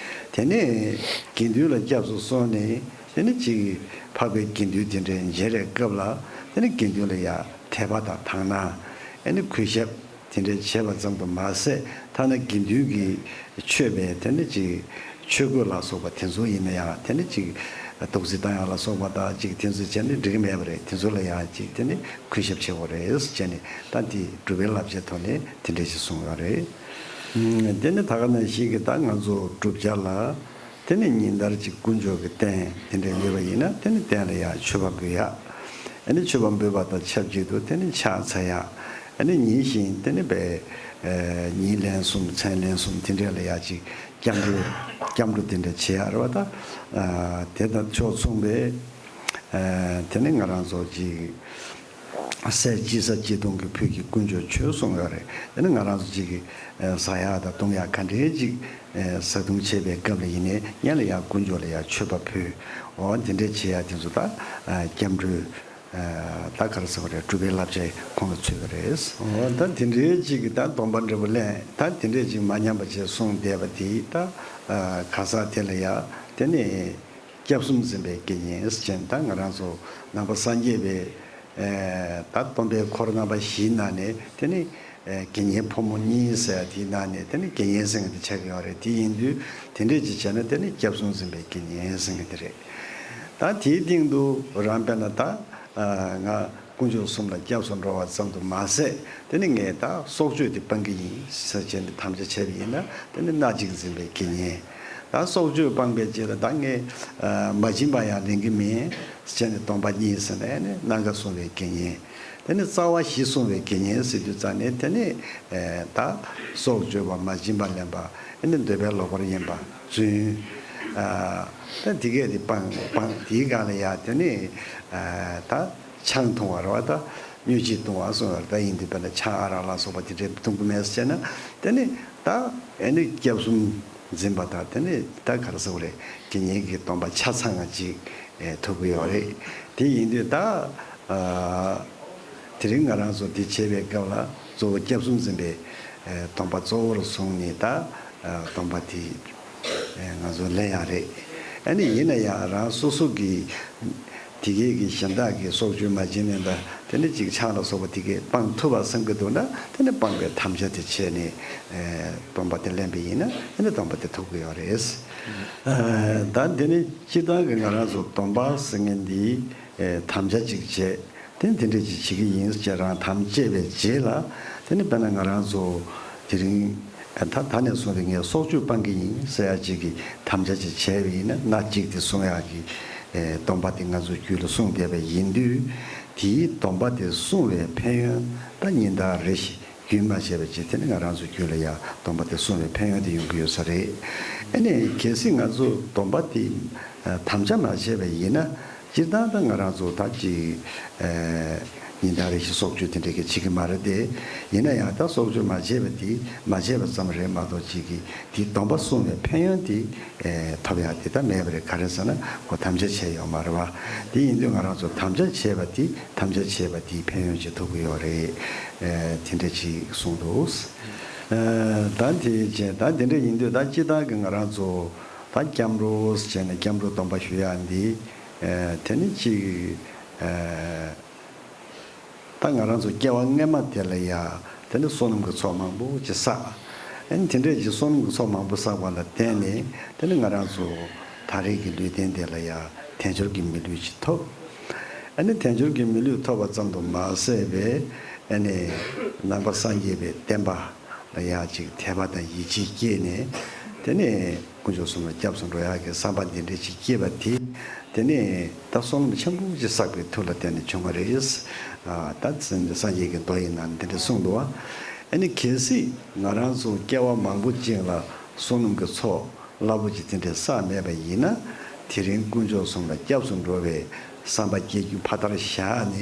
དེ་ནས་དགེ་འདུན་ལ་སྐྱབས་སུ་སོང་ནས་དེ་ནི་ཅིག་འཕགས་པའི་དགེ་འདུན་དེ་འདྲའི་མཇལ་བའི་སྐབས་ལ་དེ་ནི་དགེ་འདུན་ལ་ཡང་དད་པ་དང་དག་སྣང་། ཨ་ནི་གུས་ཞབས་དེ་འདྲའི་བྱེད་པ་ཙམ་དུ་མ་ཟད། ཐ་ན་དགེ་འདུན་གྱི་མཆོད་པའི་དེ་ནི་ཅིག་ ཆོས་གོས་ལ་སོགས་པ་དེ་ཚོ་ཡིན་ན་ཡང་དེ་ནི་ཅིག་རྡོག་རྫིས་བཏང་ཡག་ལ་སོགས་པ་དང་ཅིག་དེ་ཚོ་བྱས་ནས་འགྲིག་གི་མེད་པ་རེད། དེ་ཚོ་ལ་ཡང་ཅིག་དེ་ནི་གུས་ཞབས་བྱེད་དགོས་རེད་ཟེར་བྱས་ནས་ད་འདི་སྒྲུབ་པའི་བསླབ་བྱའི་ཐོག་ནས་དེ་འདྲ་ཞིག་གསུངས་ཡོད་རེད། ཨུམ། དེ་ནི་ད་ག་ནང་བཞིན་གྱི་ད་ང་ཚོ་བསྒྲུབ་བྱ་ལ་དེ་ནི་ཉིན་ལྟར་གྱི་དཀོན་མཆོག་གི་རྟེན་དེ་འདྲ་ཡོད་པ་ཡིན་ན་དེ་ནི་རྟེན་ལ་ཡང་མཆོད་པ་འབུལ་ཡག་ཨ་ནི་མཆོད་པ་འབུལ་བ་དང་ཆབས་ཅིག་ཏུ་དེ་ནི་ཕྱག་འཚལ་ཡག་ཨ་ནི་ཉིན་བཞིན་དེ་ནི་བས་ཨ་ཉིན་ལན་གསུམ་མཚན་ལན་གསུམ་དེ་འདྲ་ལ་ཡང་ཅིག་སྐྱབས་འགྲོ་སྐྱབས་འགྲོ་དེ་འདྲ་བྱེད་ཡག་རེད་བ། ད་ཨ་དེ་དང་ཕྱོགས་མཚུངས་པའི་ཨ་དེ་ནི་ང་རང་ཚོ་ཅིག་སྲས་གཅིག་ཟ་གཅིག་མཐོང་གི་ཕུད་ཀྱི་དཀོན་མཆོག་མཆོད་གསུང་ཡོད་རེད། དེ་ནི་ང་རང་ཚོ་ཅིག་གི་ཟ་ཡག་དང་བཏུང་ཡག་ག་འདྲའི་ཅིག་བཟའ་བཏུང་བྱེད་པའི་སྐབས་ལ་ཡིན་ནའི་སྔོན་ལ་ཡང་དཀོན་མཆོག་ལ་ཡང་མཆོད་པ་ཕུལ། འོ་འདི་འདྲ་བྱེད་ཡག་དེ་ཚོ་ད་སྐྱབས་འགྲོའི་ད་ག་རེ་ཟེར་བ་རེད། སྒྲུབ་པའི་བསླབ་བྱའི་ཁོངས་ལ་ཚུད་པ་རེད། འོ་ད་དེ་འདྲའི་ཅིག་གི་ད་སྡོམ་པ་འདྲ་པོ་ལེན། ད་དེ་འདྲའི་ཅིག་མ་ཉམས་པ་བྱས་གསུངས་བསྡད་པ་དེ་ད་ག་ས་དེ་ལ་ཡང་དེ་ནི་སྐྱབས་གསུམ་འཛིན་པའི་དགེ་བསྙེན་ཟེར་བྱས་ནས་ད་ང་རང་ཚོ་ནང་པ་སངས་རྒྱས་པའི་ད་སྟོན་པའི་འཁོར་རྣམ་པ་བཞིའི་ནང་ནས་དེ་ནི་དགེ་བསྙེན་ཕོ་མོ་གཉིས་ཟེར་ཡ་དེའི་ནང་ནས་དེ་ནི་དགེ་བསྙེན་ཟེར་མཁན་དེ་ཆགས་ཀྱི་ཡོད་རེད། དེ་ཡིན་དུས་དེ་འདྲས་ཅིག་བྱས་ན་དེ་ནི་སྐྱབས་གསུམ་འཛིན་པའི་དགེ་བསྙེན་ཟེར་མཁན་དེ་རེད། ད་དེའི་སྟེང་དུ་རང་དཔེར་ན་ད་ང་དཀོན་མཆོག་གསུམ་ལ་སྐྱབས་སུ་འགྲོ་བ་ཙམ་དུ་མ་ཟད་དེ་ནི་ངས་ད་སྲོག་གཅོད་དེ་སྤང་གི་ཡིན་ཟེར་བྱས་ནས་དམ་བཅའ་བྱས་པ་ཡིན་ན་དེ་ནི་མནའ་གཅིག་འཛིན་པའི་དགེ་བསྙེན། ད་སྲོག་གཅོད་སྤངས་པའི་རྗེས་ལ་ད་ངས་མ་བྱིན་པ་ཡང་ལེན་གི་མིན་ཟེར་ནས་སྡོམ་པ་གཉིས་ཟེར་ནས་ནི་སྣ་འགའ་བསྲུང་བའི་དགེ་བསྙེན། དེ་ནི་རྩ་བ་བཞི་བསྲུང་བའི་དགེ་བསྙེན་ཟེར་དུས་ཙང་ནས་དེ་ནི་ད་སྲོག་གཅོད་པ་མ་བྱིན་པ་ལེན་པ་ཨ་ནི་འདོད་པའི་ལོག་པར་གཡེམ་པ་རྫུན། ད་དེ་གས་དེ་སྤང་སྤང་དེའི་སྒང་ལ་ཡང་དེ་ནི་ད་ཆང་འཐུང་བ་རེད་བ། ད་མྱོས་བྱེད་བཏུང་བ་སོགས་ད་ཡིན་དུས་དཔེར་ན་ཆང་ཨ་རག་ལ་སོགས་པ་དེ་འདྲའི་འཐུང་གི་མེད་ཟེར་ན་དེ་ནི་ད་ཨ་ནི་སྐྱབས་གསུམ་འཛིན་པ་དང་དེ་ནི་ད་ག་རེ་ཟེར་དགོས་རེད། དགེ་བསྙེན་གྱི་སྡོམ་པ་ཆ་ཚང་བ་ཅིག་ཐོབ་ཀྱི་ཡོད་རེད། དེ་ཡིན་དུས་ད་དེ་རིང་ང་རང་ཚོ་འདི་བྱེད་པའི་སྐབས་ལ་གཙོ་བོ་སྐྱབས་གསུམ་འཛིན་པའི་སྡོམ་པ་གཙོ་བོར་བཟུང་ནས་ད་སྡོམ་པ་དེ་ང་ཚོ་ལེན་ཡག་རེད། ཨ་ནི་ཡིན་ན་ཡང་རང་སོ་སོ་གི་དེ་གའི་གི་གཞན་དག་གི་སྲོག་གཅོད་མ་བྱིན་ནས་ད་དེ་ནི་ཅིག་ཆང་ལ་སོགས་པ་དེ་གས་སྤང་ཐུབ་པ་བསམ་གྱི་འདུག་ན་དེ་ནི་སྤང་བའི་དམ་བཅའ་དེ་བྱས་ནས་སྡོམ་པ་དེ་ལེན་པ་ཡིན་ན་དེ་ནི་སྡོམ་པ་དེ་ཐོབ་ཀྱི་ཡོད་རེད། ད་དེ་ནི་སྤྱིར་བཏང་གི་ང་རང་ཚོ་སྡོམ་པ་ཟེར་མཁན་འདི་དམ་བཅའ་ཅིག་བྱས། དེ་དེ་འདྲས་ཅིག་བྱེད་ཀྱི་ཡིན་ཟེར་རང་དམ་བཅས་པའི་རྗེས་ལ་དེ་ནི་དཔེར་ན་ང་རང་ཚོ་དེ་རིང་ད་ད་ནས་བཟུང་སྟེ་ངས་སྲོག་གཅོད་སྤང་གི་ཡིན་ཟེར་ཡ་ཅིག་གི་དམ་བཅའ་ཅིག་བྱས་པ་ཡིན་ན་མནའ་གཅིག་དེ་བསྲུང་ཡག་གི་སྡོམ་པ་དེ་ང་ཚོའི་རྒྱུད་ལ་གསུངས་བསྡད་པ་ཡིན་དུས་དེའི་སྡོམ་པ་དེ་བསྲུང་བའི་ཕན་ཡོན་ད་ཉིན་ལྟར་རེ་ཞིག་རྒྱུན་མ་ཆད་པ་བྱས་དེ་ནི་ང་རང་ཚོའི་རྒྱུད་ལ་ཡང་སྡོམ་པ་དེ་བསྲུང་བའི་ཕན་ཡོན་དེ་ཡོང་གི་ཡོད་ས་རེད། ཨ་ནི་གལ་སྲིད་ང་ཚོ་སྡོམ་པ་དེ་དམ་བཅའ་མ་བྱས་པ་ཡིན་ན་སྤྱིར་བཏང་ད་ང་རང་ཚོ་ད་ཅིག་ཉིན་ལྟར་རེ་ཞིག་སྲོག་གཅོད་དེ་འདྲ་གི་བྱེད་ཀྱི་མ་རེད་དེ། ཡིན་ན་ཡང་ད་སྲོག་གཅོད་མ་བྱས་པ་དེ་མ་བྱས་པ་ཙམ་རེད་མ་གཏོགས་ཅིག་གི་དེ་སྡོམ་པ་བསྲུང་བའི་ཕན་ཡོན་དེ་ཐོབ་ཡག་དེ་ད་མེད་པ་རེད། ག་རེ་ཟེར་ན་ཁོ་དམ་བཅའ་བྱས་ཡོད་མ་རེད་བ། དེ་ཡིན་དུས་ང་རང་ཚོ་དམ་བཅའ་བྱས་པ་དེ་དམ་བཅའ་བྱས་པ་དེའི་ཕན་ཡོན་ཅིག་ཐོབ་ཀྱི་ཡོད་རེད། དེ་འདྲ་ཅིག་གསུངས་འདུག་ད་དེ་བྱས་ད་དེ་འདྲ་ཡིན་དུས་ད་སྤྱིར་བཏང་གི་ང་རང་ཚོ་ད་སྐྱབས་འགྲོ་བྱས་ནས་སྐྱབས་འགྲོ་སྡོམ་པ་ཞུ་ཡག་འདི་དེ་ནི་ཅིག་ད་ང་རང་ཚོ་སྐྱེ་བ་སྔོན་མ་དེ་ལ་ཡ་དེ་ནི་བསོད་ནམས་ཀྱི་ཚོགས་མང་པོ་ཅིག་བསགས། ཨ་ནི་དེ་འདྲས་ཀྱི་བསོད་ནམས་ཀྱི་ཚོགས་མང་པོ་བསགས་པ་ལ་བརྟེན་ནས་དེ་ནི་ང་རང་ཚོ་ད་རེས་ཀྱི་ལུས་རྟེན་དེ་ལ་ཡ་དལ་འབྱོར་གྱི་མི་ལུས་ཅིག་ཐོབ། ཨ་ནི་དལ་འབྱོར་གྱི་མི་ལུས་ཐོབ་པ་ཙམ་དུ་མ་ཟད་པའི་ཨ་ནི་ནང་པ་སངས་རྒྱས་པའི་བསྟན་པ་ལ་ཡ་ཅིག་དད་པ་དང་ཡིད་ཆེས་སྐྱེས་ནས་དེ་ནི་དཀོན་མཆོག་གསུམ་ལ་སྐྱབས་སུ་འགྲོ་ཡག་གི་བསམ་པ་འདི་འདྲ་ཅིག་སྐྱེས་པ་དེ་དེ་ནི་ད་བསོད་ནམས་ཆེན་པོ་ཅིག་བསགས་པའི་མཐུ་ལ་བརྟེན་ནས་བྱུང་བ་རེད། ད་སངས་རྒྱས་ཀྱི་མདོ་ཡི་ནང་ནས་འདི་འདྲ་གསུངས་འདུག་བ། ཨ་ནི་གལ་སྲིད་ང་རང་ཚོ་སྐྱེ་བ་མང་པོ་ཅིག་ལ་བསོད་ནམས་ཀྱི་ཚོགས་རླབས་པོ་ཅིག་དེ་འདྲ་བསགས་མེད་པ་ཡིན་ན་དེ་རིང་དཀོན་མཆོག་གསུམ་ལ་སྐྱབས་སུ་འགྲོ་བའི་བསམ་པ་སྐྱེ་རྒྱུ་ཕ་མཐར་བཞག་ནས་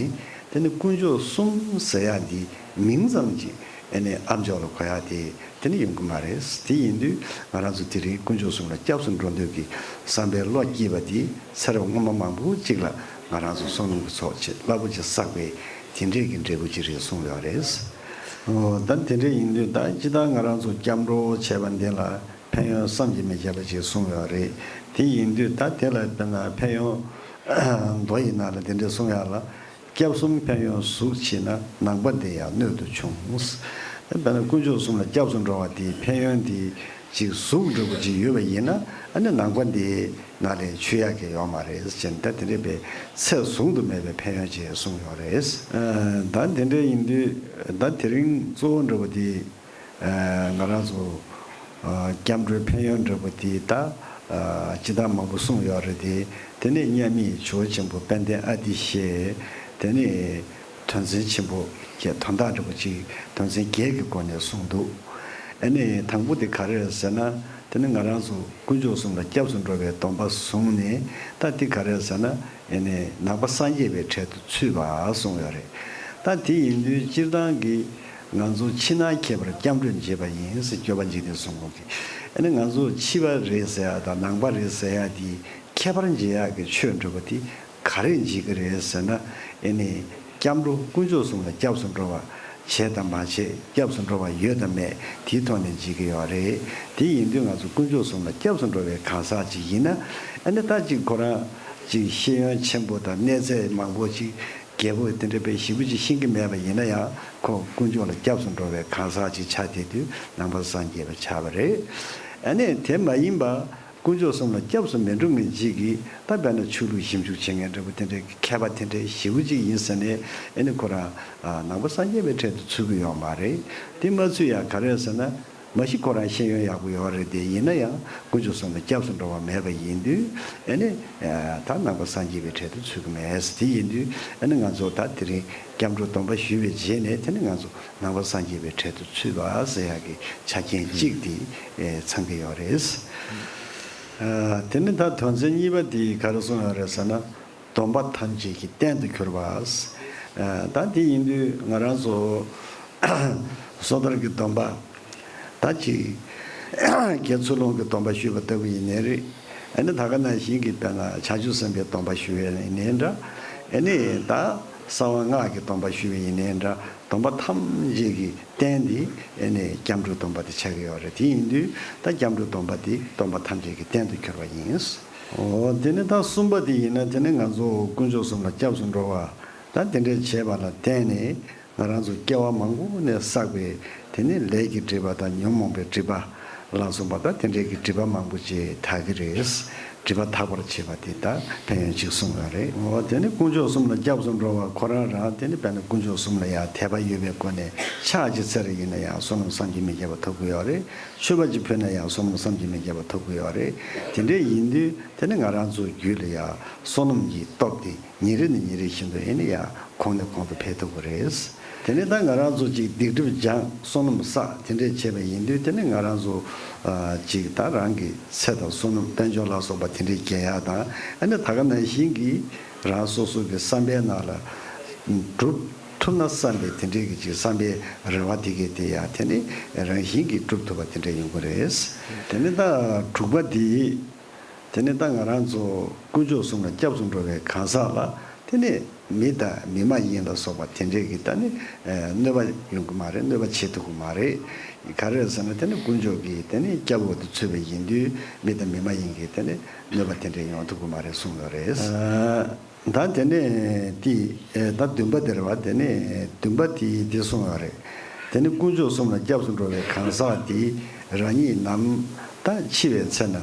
དེ་ནི་དཀོན་མཆོག་གསུམ་ཟེར་ཡག་འདི་མིང་ཙམ་ཅིག་ཨ་ནི་ཨ་མཆོག་ལ་གོ་ཡག་དེ་དེ་ནི་ཡོང་གི་མ་རེད། དེ་ཡིན་དུས་ང་རང་ཚོ་དེ་རིང་དཀོན་མཆོག་གསུམ་ལ་སྐྱབས་སུ་འགྲོ་འདོད་ཀྱི་བསམ་པའི་བློ་སྐྱེས་པ་དེ་ཚེ་རབས་སྔོན་མ་མང་པོ་ཅིག་ལ་ང་རང་ཚོ་བསོད་ནམས་ཀྱི་ཚོགས་ཆེ་རླབས་པོ་ཆེ་བསགས་པའི་དེ་འདྲས་ཀྱི་འབྲས་བུ་ཅིག་རེད་གསུངས་ཡོད་རེད། འོ་ད་དེ་འདྲས་ཡིན་དུས་ད་སྤྱིར་བཏང་ང་རང་ཚོ་སྐྱབས་འགྲོ་བྱས་པ་འདི་ལ་ཕན་ཡོན་བསམ་གྱིས་མི་ཁྱབ་པ་ཅིག་གསུངས་ཡོད་རེད། དེ་ཡིན་དུས་ད་དེ་ལ་དཔེར་ན་ཕན་ཡོན་མདོ་ཡི་ནང་ལ་དེ་འདྲས་གསུངས་ཡག་ལ། སྐྱབས་གསུམ་ཕན་ཡོན་གཟུགས་ཕྱི་ན་ནང་པ་འདི་ཡང་སྣོད་དུ་ཆུང་། དཔེར་ན་དཀོན་མཆོག་གསུམ་ལ་སྐྱབས་སུ་འགྲོ་བ་དེའི་ཕན་ཡོན་དེ་ ཅིག་གཟུགས་འདྲ་པོ་ཅིག་ཡོད་པ་ཡིན་ན། ཨ་ནི་ནང་པ་འདི་ནང་ལས་ཆོས་ཡག་གི་ཡོད་མ་རེད་ཟེར་ནས། ད་དེ་འདྲའི་པའི་ཚད་བཟུང་དུ་མེད་པའི་ཕན་ཡོན་ཅིག་གསུངས་ཡོད་རེད། ཨ་ད་དེ་འདྲ་ཡིན་དུས། ད་དེ་རིང་གཙོ་བོ་འདྲ་པོ་དེ། ཨ་ང་རང་ཚོ་ཨ་སྐྱབས་འགྲོའི་ཕན་ཡོན་འདྲ་པོ་དེ་ད་ཨ་སྤྱི་བཏང་མང་པོ་གསུངས་ཡོད་རེད་དེ། དེ་ནས་མཉམ་མེད་ཇོ་བོ་ཆེན་པོ་དཔལ་ལྡན་ཨ་ཏི་ཤས། དེ་ནས་དོན་ཚན་ཆེན་པོ་བཅས་དོན་དག་འདྲ་པོ་ཅིག་དོན་ཚན་བརྒྱད་ཀྱི་སྒོ་ནས་གསུངས་འདུག་ཨ་ནི་དང་པོ་དེ་ག་རེ་རེད་ཟེར་ན། དེ་ནི་ང་རང་ཚོ་དཀོན་མཆོག་གསུམ་ལ་སྐྱབས་སུ་འགྲོ་བའི་སྡོམ་པ་བཟུང་ནས། ད་དེ་ག་རེ་རེད་ཟེར་ན། ཨ་ནི་ནང་པ་སངས་རྒྱས་པའི་གྲལ་དུ་ཚུད་པ་གསུངས་ཡོད་རེད། ད་དེ་ཡིན་དུས་སྤྱིར་བཏང་གི་ང་ཚོ་ཕྱི་ནང་ཁྱད་པར་སྐྱབས་འགྲོས་འབྱེད་པ་ཡིན་ཟེར་སྐྱོབ་པ་འཇིག་རྟེན་གསུམ་མགོན་གྱིས། ཨ་ནི་ང་ཚོ་ཕྱི་པ་རེད་ཟེར་ཡ་དང་ནང་པ་རེད་ཟེར་ཡ་དེ་ཁྱད་པར་འབྱེད་ཡག་གི་ཆོས་འདྲ་པོ་དེ་ག་རེ་འབྱེད་ཀྱི་རེད་ཟེར་ན། ཨ་ནི་སྐྱབས་འགྲོ་དཀོན་མཆོག་གསུམ་ལ་སྐྱབས་སུ་འགྲོ་བ་བྱས་དང་མ་བྱས། སྐྱབས་སུ་འགྲོ་བ་ཡོད་དང་མེད། དེའི་ཐོག་ནས་འབྱེད་ཀྱི་ཡོད་རེད། དེ་ཡིན་དུས་ང་ཚོ་དཀོན་མཆོག་གསུམ་ལ་སྐྱབས་སུ་འགྲོ་བའི་གང་ཟག་ཅིག་ཡིན་ན། ཨ་ནི་ད་ཅིག་ཁོ་རང་ཅིག་ཤེས་ཡོན་ཆེན་པོ་དང་གནས་ཚད་མང་པོ་ཅིག་རྒྱས་པོ་དེ་འདྲ་པའི་ཞེ་པོ་ཅིག་ཤེས་ཀྱི་མེད་པ་ཡིན་ན་ཡང་། ཁོ་དཀོན་མཆོག་ལ་སྐྱབས་སུ་འགྲོ་བའི་གང་ཟག་ཅིག་ཆགས་བསྡད་དུས་ནང་པ་སངས་རྒྱས་པ་ཆགས་པ་རེད། ཨ་ནི་དེ་མ་ཡིན་པ། དཀོན་མཆོག་གསུམ་ལ་སྐྱབས་སུ་མི་འགྲོ་མཁན་ཅིག་གིས། ད་དཔེར་ན་ཆོས་ལུགས་ཞིབ་འཇུག་བྱེད་མཁན་འདྲ་པོ་དེ་འདྲའི་མཁས་པ་དེ་འདྲའི་ཞེ་པོ་ཅིག་ཡིན་ཟེར་ནས། ཨ་ནི་ཁོ་རང་ནང་པ་སངས་རྒྱས་པའི་གྲལ་དུ་ཚུད་ཀྱི་ཡོད་མ་རེད། དེ་མ་ཚུད་ཡ་ག་རེ་ཟེར་ན། མ་གཞི་ཁོ་རང་ཤེས་ཡོན་ཡག་པོ་ཡོད་རེད་དེ། ཡིན་ན་ཡང་དཀོན་མཆོག་གསུམ་ལ་སྐྱབས་སུ་འགྲོ་བ་མེད་པ་ཡིན་དུས། ཨ་ནི་ད་ནང་པ་སངས་རྒྱས་པའི་གྲལ་དུ་ཚུད་ཀྱི་མེད་ཟེར། དེ་ཡིན་དུས་ཨ་ནི་ང་ཚོ་ད་དེ་རིང་སྐྱབས་འགྲོ་སྡོམ་པ་ཞུས་པའི་རྗེས་ནས། དེ་ནི་ང་ཚོ་ནང་པ་སངས་རྒྱས་པའི་གྲལ་དུ་ཚུད་པ་ཟེར་ཡག་གི་ཆ་རྐྱེན་གཅིག་དེ་ཚང་གི་ཡོད་རེད། ཨ་དེ་ནི་ད་དོན་ཚན་གཉིས་པ་དེ་ག་རེ་གསུངས་ཡོད་རེད་ཟེར་ན། སྡོམ་པ་ཐམས་ཅད་ཀྱི་རྟེན་དུ་གྱུར་པ། ཨ་ད་དེ་ཡིན་དུས་ང་རང་ཚོ་སོ་ཐར་གྱི་སྡོམ་པ། ད་ཅིག་དགེ་ཚུལ་སློང་གི་སྡོམ་པ་ཞུས་པ་ལྟ་བུ་ཡིན་ནའི་རེད། ཨ་ནི་ད་ག་ནང་བཞིན་གྱི་དཔེར་ན་བྱང་ཆུབ་སེམས་དཔའི་སྡོམ་པ་ཞུ་བ་ཡིན་ནའི་འདྲ། ཨ་ནི་ད་གསང་བ་སྔགས་ཀྱི་སྡོམ་པ་ཞུ་བ་ཡིན་ནའི་འདྲ། སྡོམ་པ་ཐམས་ཅད་ཀྱི་རྟེན་དེ་ཨ་ནི་སྐྱབས་འགྲོའི་སྡོམ་པ་དེ་ཆགས་ཀྱི་ཡོད་རེད། དེ་ཡིན་དུས་ད་སྐྱབས་འགྲོའི་སྡོམ་པ་དེ་སྡོམ་པ་ཐམས་ཅད་ཀྱི་རྟེན་དུ་གྱུར་པ་ཡིན། འོ་དེ་ནི་ད་གསུམ་པ་དེ་ཡིན་ན། དེ་ནི་ང་ཚོ་དཀོན་མཆོག་གསུམ་ལ་སྐྱབས་སུ་འགྲོ་བ། ད་དེ་འདྲའི་བྱས་པ་ལ་བརྟེན་ནས་ང་རང་ཚོ་སྐྱེ་བ་མང་པོ་ནས་བསགས་པའི་དེ་ནི་ལས་ཀྱི་སྒྲིབ་པ་དང་ཉོན་མོངས་པའི་སྒྲིབ་པ་ལ་སོགས་པ། ད་དེ་འདྲའི་གི་སྒྲིབ་པ་མང་པོ་ཅིག་དག་གི་རེད། སྒྲིབ་པ་དག་པར་བྱེད་པ་དེ་ད་ཕན་ཡོན་ཅིག་གསུངས་ཡོད་རེད། འོ་དེ་ནི་དཀོན་མཆོག་གསུམ་ལ་སྐྱབས་སུ་འགྲོ་བ་ཁོ་རང་རང་། དེ་ནི་དཔེར་ན་དཀོན་མཆོག་གསུམ་ལ་ཡང་དད་པ་ཡོད་པའི་སྒོ་ནས་ཕྱག་ཅིག་འཚལ་རེ་ཡིན་ན་ཡང་བསོད་ནམས་བསམ་གྱིས་མི་ཁྱབ་པ་ཐོབ་ཀྱི་ཡོད་རེད། མཆོད་པ་ཅིག་ཕུལ་ན་ཡང་བསོད་ནམས་བསམ་གྱིས་མི་ཁྱབ་པ་ཐོབ་ཀྱི་ཡོད་རེད། དེ་འདྲ་ཡིན་དུས་དེ་ནི་ང་རང་ཚོའི་རྒྱུད་ལ་ཡང་བསོད་ནམས་ཀྱི་སྟོབས་དེ་ཉིན་རེ་ནས་ཉིན་རེ་བཞིན་དུ་ཨེ་ནི་ཡང་གོང་ནས་གོང་དུ་འཕེལ་ཐུབ་ཀྱི་རེད། དེ་ནས་ད་ང་རང་ཚོ་ཅིག་སྡིག་སྒྲིབ་སྦྱང་། བསོད་ནམས་བསགས། དེ་འདྲས་བྱས་པ་ཡིན་དུས་དེ་ནས་ང་རང་ཚོ་ཨ་ཅིག་ད་རང་གི་ཚེ་དང་བསོད་ནམས་དཔལ་འབྱོར་ལ་སོགས་པ་དེ་འདྲས་རྒྱས་ཡག་དང་། ཨ་ནི་ད་ག་ནང་བཞིན་གྱི་རང་སོ་སོ་གི་བསམ་པའི་ནང་ལ་འགྲུབ་ཐུབ་ན་བསམ་པའི་དེ་འདྲས་ཀྱི་ཅིག་བསམ་པའི་རེ་བ་དེ་གས་དེ་ཡང་དེ་ནི་རང་བཞིན་གྱིས་འགྲུབ་ཐུབ་པ་དེ་འདྲས་ཡོང་གི་རེད། དེ་ནི་ད་དྲུག་པ་དེ། དེ་ནས་ད་ང་རང་ཚོ་དཀོན་མཆོག་གསུམ་ལ་སྐྱབས་སུ་འགྲོ་བའི་གང་ཟག་ལ་དེ་ནས་མི་དང་མི་མ་ཡིན་ལ་སོགས་པ་དེ་འདྲས་ཀྱི་ད་ནི་ཨ་གནོད་པ་ཡོང་གི་མ་རེད། གནོད་པ་བྱེད་ཐུབ་ཀྱི་མ་རེད། ག་རེ་རེད་ཟེར་ན་དེ་ནི་དཀོན་མཆོག་གིས་དེ་ནི་སྐྱབས་འོག་ཏུ་ཚུད་པ་ཡིན་དུས་མི་དང་མི་མ་ཡིན་གྱི་དེ་ནི་གནོད་པ་དེ་འདྲས་ཡོང་ཐུབ་ཀྱི་མ་རེད་གསུངས་ཡོད་རེད། ཨ་ད་དེ་ནས་དེ་ཨ་ད་བདུན་པ་དེ་རེད་བ། དེ་ནས་བདུན་པ་དེ་དེ་གསུངས་ཡོད་རེད། དེ་ནི་དཀོན་མཆོག་གསུམ་ལ་སྐྱབས་སུ་འགྲོ་བའི་གང་ཟག་དེ་རང་ཉིད་ནམ་ད་འཆི་བའི་ཚེ་ན།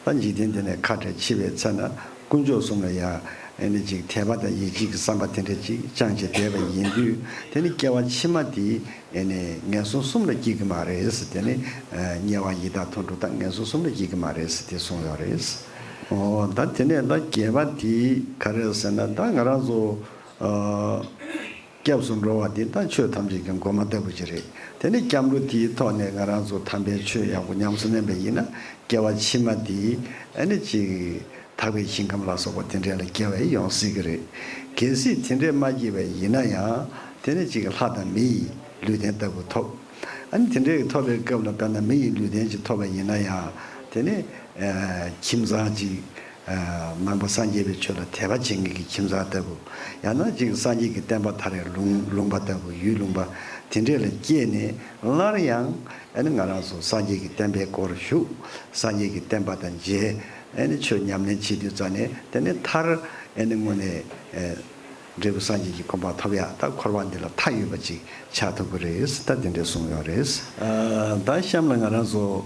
ད་འཇིག་རྟེན་འདི་ནས་ཁ་བྲལ་འཆི་བའི་ཚེ་ན་དཀོན་མཆོག་གསུམ་ལ་ཡང་ཨེ་ནི་ཅིག་དད་པ་དང་ཡིད་ཆེས་ཀྱི་བསམ་པ་དེ་འདྲ་ཅིག་བཅངས་བྱས་བསྡད་པ་ཡིན་དུས། དེ་ནི་སྐྱེ་བ་ཕྱི་མ་དེ་ཨེ་ནི་ངན་སོང་གསུམ་ལ་སྐྱེ་གི་མ་རེད་ཟེར། དེ་ནི་ཨ་དམྱལ་བ་ཡི་དྭགས་དུད་འགྲོ་དང་ངན་སོང་གསུམ་ལ་སྐྱེ་གི་མ་རེད་ཟེར་དེ་གསུངས་ཡོད་རེད། འོ་ད་དེ་ནས་ད་བརྒྱད་པ་དེ་ག་རེ་ཟེར་ན། ད་ང་རང་ཚོ་ཨ། སྐྱབས་སུ་འགྲོ་བ་དེ་ད་ཆོས་ཐམས་ཅད་ཀྱི་མགོ་མ་ལྟ་བུ་ཅིག་རེད། དེ་ནི་སྐྱབས་འགྲོ་དེའི་ཐོག་ནས་ང་རང་ཚོ་དམ་པའི་ཆོས་ཡག་པོ་ཉམས་སུ་ལེན་པ་ཡིན་ན། སྐྱེ་བ་ཕྱི་མ་དེ་ཨ་ནི་ཅིག་ཐར་པའི་ཞིང་ཁམས་ལ་སོགས་པ་དེ་འདྲ་ལ་སྐྱེ་བ་ཡོང་སྲིད་ཀྱི་རེད། གལ་སྲིད་དེ་འདྲས་མ་སྐྱེས་པ་ཡིན་ན་ཡང་། དེ་ནི་ཅིག་ལྷ་དང་མི་ཡི་ལུས་རྟེན་ལྟ་བུ་ཐོབ། ཨ་ནི་དེ་འདྲས་ཀྱི་ཐོབ་པའི་སྐབས་ལ་དཔེར་ན་མི་ཡི་ལུས་རྟེན་ཅིག་ཐོབ་པ་ཡིན་ན་ཡང་། དེ་ནི་ཨ་ཁྱིམ་ཚང་ཅིག་ཨ་ནང་པ་སངས་རྒྱས་པའི་ཆོས་ལ་དད་པ་བྱེད་མཁན་གྱི་ཁྱིམ་ཚང་ལྟ་བུ། ཡང་ན་ཅིག་སངས་རྒྱས་ཀྱི་བསྟན་པ་དར་བའི་ལུང་ལུང་པ་ལྟ་བུ། ཡུལ་ལུང་པ་དེ་འདྲས་ལ་སྐྱེས་ནས་སླར་ཡང་ཨ་ནི་ང་རང་ཚོ་སངས་རྒྱས་ཀྱི་བསྟན་པའི་སྒོར་ཞུགས། སངས་རྒྱས་ཀྱི་བསྟན་པ་དང་མཇལ། ཨ་ནི་ཆོས་ཉམས་ལེན་བྱེད་དུས་ཙ་ནས་དེ་ནས་མཐར་ཨ་ནི་དངོས་གནས་ཨ་འབྲས་བུ་སངས་རྒྱས་ཀྱི་གོ་འཕང་ཐོབ་ཡག་ད་འཁོར་བ་འདི་ལ་མཐའ་ཡོད་པ་ཅིག་ཆགས་ཐུབ་ཀྱི་རེད། ད་དེ་འདྲས་གསུངས་ཡོད་རེད། ཨ་ད་གཤམ་ལ་ང་རང་ཚོ་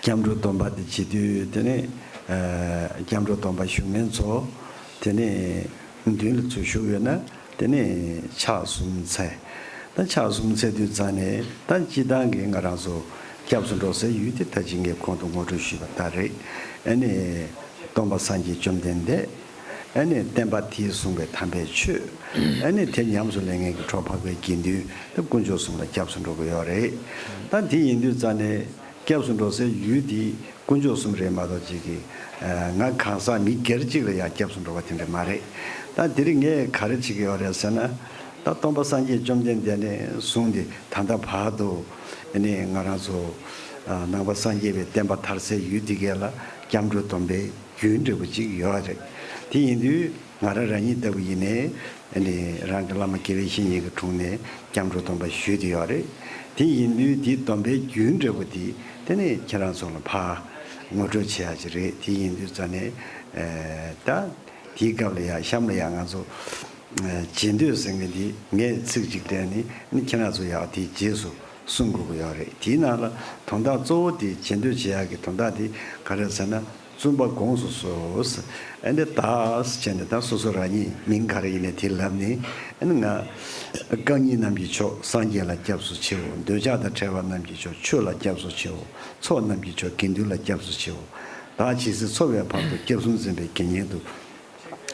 སྐྱབས་འགྲོ་སྡོམ་པ་དེ་བྱེད་དུས་དེ་ནས་ཨ་སྐྱབས་འགྲོ་སྡོམ་པ་ཞུ་མཁན་ཚོ་དེ་ནས་མདུན་ལ་ཚུར་བཞུགས་ཡོད་ན་དེ་ནས་ཕྱག་གསུམ་འཚལ། ད་ཕྱག་གསུམ་འཚལ་དུས་ཙང་ནས་ད་སྤྱིར་བཏང་གི་ང་རང་ཚོ་སྐྱབས་སུ་འགྲོ་སའི་ཡུལ་དེ་ད་ཅི་ངས་གོང་དུ་ངོ་སྤྲོད་ཞུས་པ་ལྟར་རེད། ཨ་ནི་སྟོན་པ་སངས་རྒྱས་བཅོམ་ལྡན་འདས། ཨ་ནི་བསྟན་པ་དེས་གསུངས་པའི་དམ་པའི་ཆོས། ཨ་ནི་དེ་ཉམས་སུ་ལེན་མཁན་གྱི་གྲོགས་འཕགས་པའི་དགེ་འདུན་དེ་དཀོན་མཆོག་གསུམ་ལ་སྐྱབས་སུ་འགྲོ་གི་ཡོད་རེད། ད་དེ་ཡིན་དུས་ཙང་ནས་སྐྱབས་སུ་འགྲོ་སའི་ཡུལ་དེ་དཀོན་མཆོག་གསུམ་རེད་མ་གཏོགས་ཅིག་གི་ང་གང་ཟག་མི་སྒེར་གཅིག་ལ་ཡང་སྐྱབས་སུ་འགྲོ་བ་དེ་འདྲ་མ་རེད། ད་དེ་རིང་ངས་ག་རེ་བྱེད་ཀྱི་ཡོད་རེད་ཟེར་ན། ད་སྟོན་པ་སངས་རྒྱས་བཅོམ་ལྡན་འདས་ནས་བཟུང་སྟེ་ད་ལྟ་བར་དུ་ཨ་ནི་ང་རང་ཚོ་ནང་པ་སངས་རྒྱས་པའི་བསྟན་པ་དར་སའི་ཡུལ་དེ་གས་ལ་སྐྱབས་འགྲོ་སྡོམ་པའི་རྒྱུན་འབྲས་བུ་གཅིག་ཡོད་རེད། དེ་ཡིན་དུས་ང་རང་རང་ཉིད་ལྟ་བུ་ཡིན་ནའི་ཨ་ནི་རང་གི་བླ་མ་དགེ་བའི་བཤེས་གཉེན་གྱི་དྲུང་ནས་སྐྱབས་འགྲོ་སྡོམ་པ་ཞུས་ཏེ་ཡོད་རེད། དེ་ཡིན་དུས་དེའི་སྡོམ་པའི་རྒྱུན་འབྲས་བུ་དེ་དེ་ནི་ཁྱེད་རང་ཚོ་ལ་ཕར་ངོ་སྤྲོད་བྱེད་ཡ་ཅིག་རེད། དེ་ཡིན་དུས་ཙང་ནས་ད་དེའི་སྐབས་ལ་ཡ་གཤམ་ལ་ཡ་ང་ཚོ་བྱེད་འདོད་ཟེར་མཁན་འདི་ངས་ཚིག་གཅིག་བཀྲལ་ནས་ནི་ཁྱེད་རང་ཚོ་ཡག་དེའི་རྗེས་སུ་གསུང་དགོས་ཀྱི་ཡོད་རེད། དེའི་ནང་ལ་དོན་དག་གཙོ་བོ་དེ་བྱེད་འདོད་བྱེད་ཡག་གི་དོན་དག་དེ་ག་རེ་ཟེར་ན། བཙུན་པ་དགོངས་སུ་གསོལ། ཨ་ནི་ད་བྱས་ནས་ད་སོ་སོ་རང་ཉིད་མིང་ག་རེ་ཡིན་ནའི་དེ་ལབ་ནས་ཨ་ནི་ང་རྐང་གཉིས་རྣམས་ཀྱི་མཆོག་སངས་རྒྱས་ལ་སྐྱབས་སུ་མཆིའོ། འདོད་ཆགས་དང་བྲལ་བ་རྣམས་ཀྱི་མཆོག་ཆོས་ལ་སྐྱབས་སུ་མཆིའོ། ཚོགས་རྣམས་ཀྱི་མཆོག་དགེ་འདུན་ལ་སྐྱབས་སུ་མཆིའོ། བདག་ཇི་སྲིད་འཚོ་བའི་བར་དུ་སྐྱབས་གསུམ་འཛིན་པའི་དགེ་བསྙེན་དུ།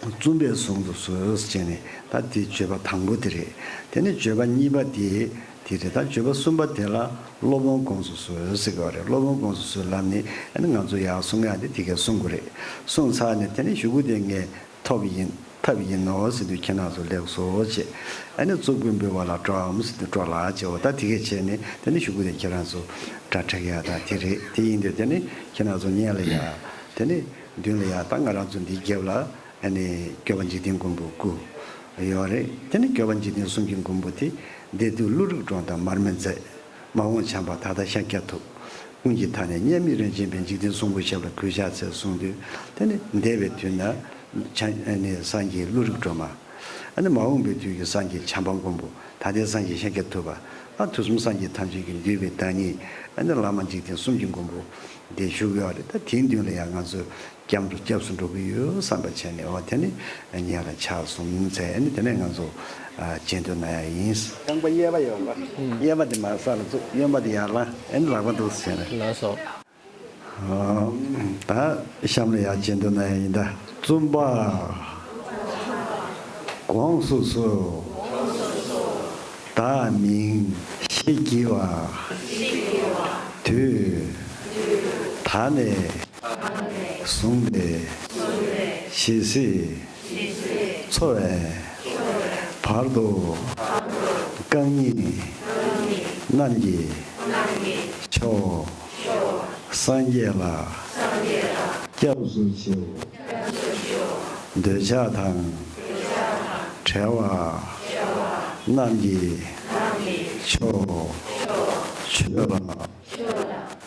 བཙུན་པས་གཟུང་དུ་གསོལ་ཟེར་ནས་ད་དེ་བརྗོད་པ་དང་པོ་དེ་རེད། དེ་ནས་བརྗོད་པ་གཉིས་པ་དེ་དེ་རེད། ད་བརྗོད་པ་གསུམ་པ་དེ་ལ་སློབ་དཔོན་དགོངས་སུ་གསོལ་ཟེར་གྱི་ཡོད་རེད། སློབ་དཔོན་དགོངས་སུ་གསོལ་ལབ་ནས་ཨ་ནི་ང་ཚོ་ཡར་གསུང་ཡག་དེ་དེ་གས་གསུང་དགོས་རེད། གསུངས་ཚར་ནས་དེ་ནས་གཞུག་གུ་དེ་ངས་ཐོབ་ཡིན་ཐབས་ཡིན་ནོ་ཟེར་དུས་ཁྱེད་རང་ཚོ་ལེགས་སོ་བྱས། ཨ་ནི་གཙུག་ཕུད་འབུལ་བ་ལ་སྤྲོའམ་ཟེར་དུས་སྤྲོ་ལགས་བྱས། འོ་ད་དེ་གས་བྱས་ནས་དེ་ནས་གཞུག་གུ་དེ་ཁྱེད་རང་ཚོ་སྒྲ་བསྒྲགས་ཡག་ད་དེ་རེད། དེ་ཡིན་དུས་དེ་ནས་ཁྱེད་རང་ཚོ་སྔོན་ལ་ཡ་དེ་ནས་མདུན་ལ་ཡ་ད་ང་རང་ཚོ་འདིའི་རྒྱབ་ལ་ཨ་ནི་སྐྱོབ་པ་འཇིག་རྟེན་མགོན་པོ་སྐུ་ཡོད་རེད། དེ་ནི་སྐྱོབ་པ་འཇིག་རྟེན་གསུམ་གྱི་མགོན་པོ་དེ་འདས་དུས་ཀླུ་རིགས་འགྲོ་དང་མར་མེ་མཛད། མ་འོངས་བྱམས་པ་ད་ལྟ་ཤཱཀྱ་ཐུབ། ཀུན་གྱི་མཐའ་ནས་མཉམ་མེད་རིན་ཆེན་པའི་འཇིག་རྟེན་གསུམ་མགོན་ཞབས་ལ་གུས་ཕྱག་འཚལ་གསུངས་དུས་དེ་ནི་འདས་པའི་དུས་ན་བྱ་ཨ་ནི་སངས་རྒྱས་ཀླུ་རིགས་སྒྲོལ་མ། ཨ་ནི་མ་འོངས་པའི་དུས་ཀྱི་སངས་རྒྱས་བྱམས་པ་མགོན་པོ། ད་ལྟའི་སངས་རྒྱས་ཤཱཀྱ་ཐུབ་པ། ཨ་དུས་གསུམ་སངས་རྒྱས་ཐམས་ཅད་ཀྱིས་འདུས་པའི་བདག་ཉིད་ཨ་ནི་བླ་མ་འཇིག་རྟེན་གསུམ་གྱི་མགོན་པོ་འདིར་བཞུགས་ཡོད་རེད། ད་དེའི་མདུན་ལ་ཡང་ང་ཚོས་སྐྱབས་འགྲོ་སྐྱབས་སུ་འགྲོ་གི་ཡོད་བསམ་པ་བྱས་ནས་འོ་དེ་ནི་ཉེ་ལ་ཕྱག་གསུམ་མཛད་ནས་དེ་ནས་ང་ཚོ་ཨ་རྗེས་ཟློས་གནང་ཡ་ཡིན། རྐང་པ་གཡས་པ་ཡོང་པ། གཡས་པ་དེ་མར་ས་ལ་བཙུགས། གཡོན་པ་དེ་ཡར་ལངས། ཨ་ནི་ལག་པ་འདུག་སེ་བྱས་ནས། ལགས་སོ། ད་གཤམ་ལ་ཡར་རྗེས་ཟློས་གནང་ཡ་ཡིན་ད། བཙུན་པ་དགོངས་སུ་གསོལ། བདག་མིང་ཞེས་བགྱི་བ། དུས་ད་ནས་བཟུང་སྟེ་ཇི་སྲིད་འཚོ་བའི་བར་དུ་རྐང་གཉིས་རྣམས་ཀྱི་མཆོག་སངས་རྒྱས་ལ་སྐྱབས་སུ་མཆིའོ། འདོད་ཆགས་དང་བྲལ་བ་རྣམས་ཀྱི་མཆོག་ཆོས་ལ་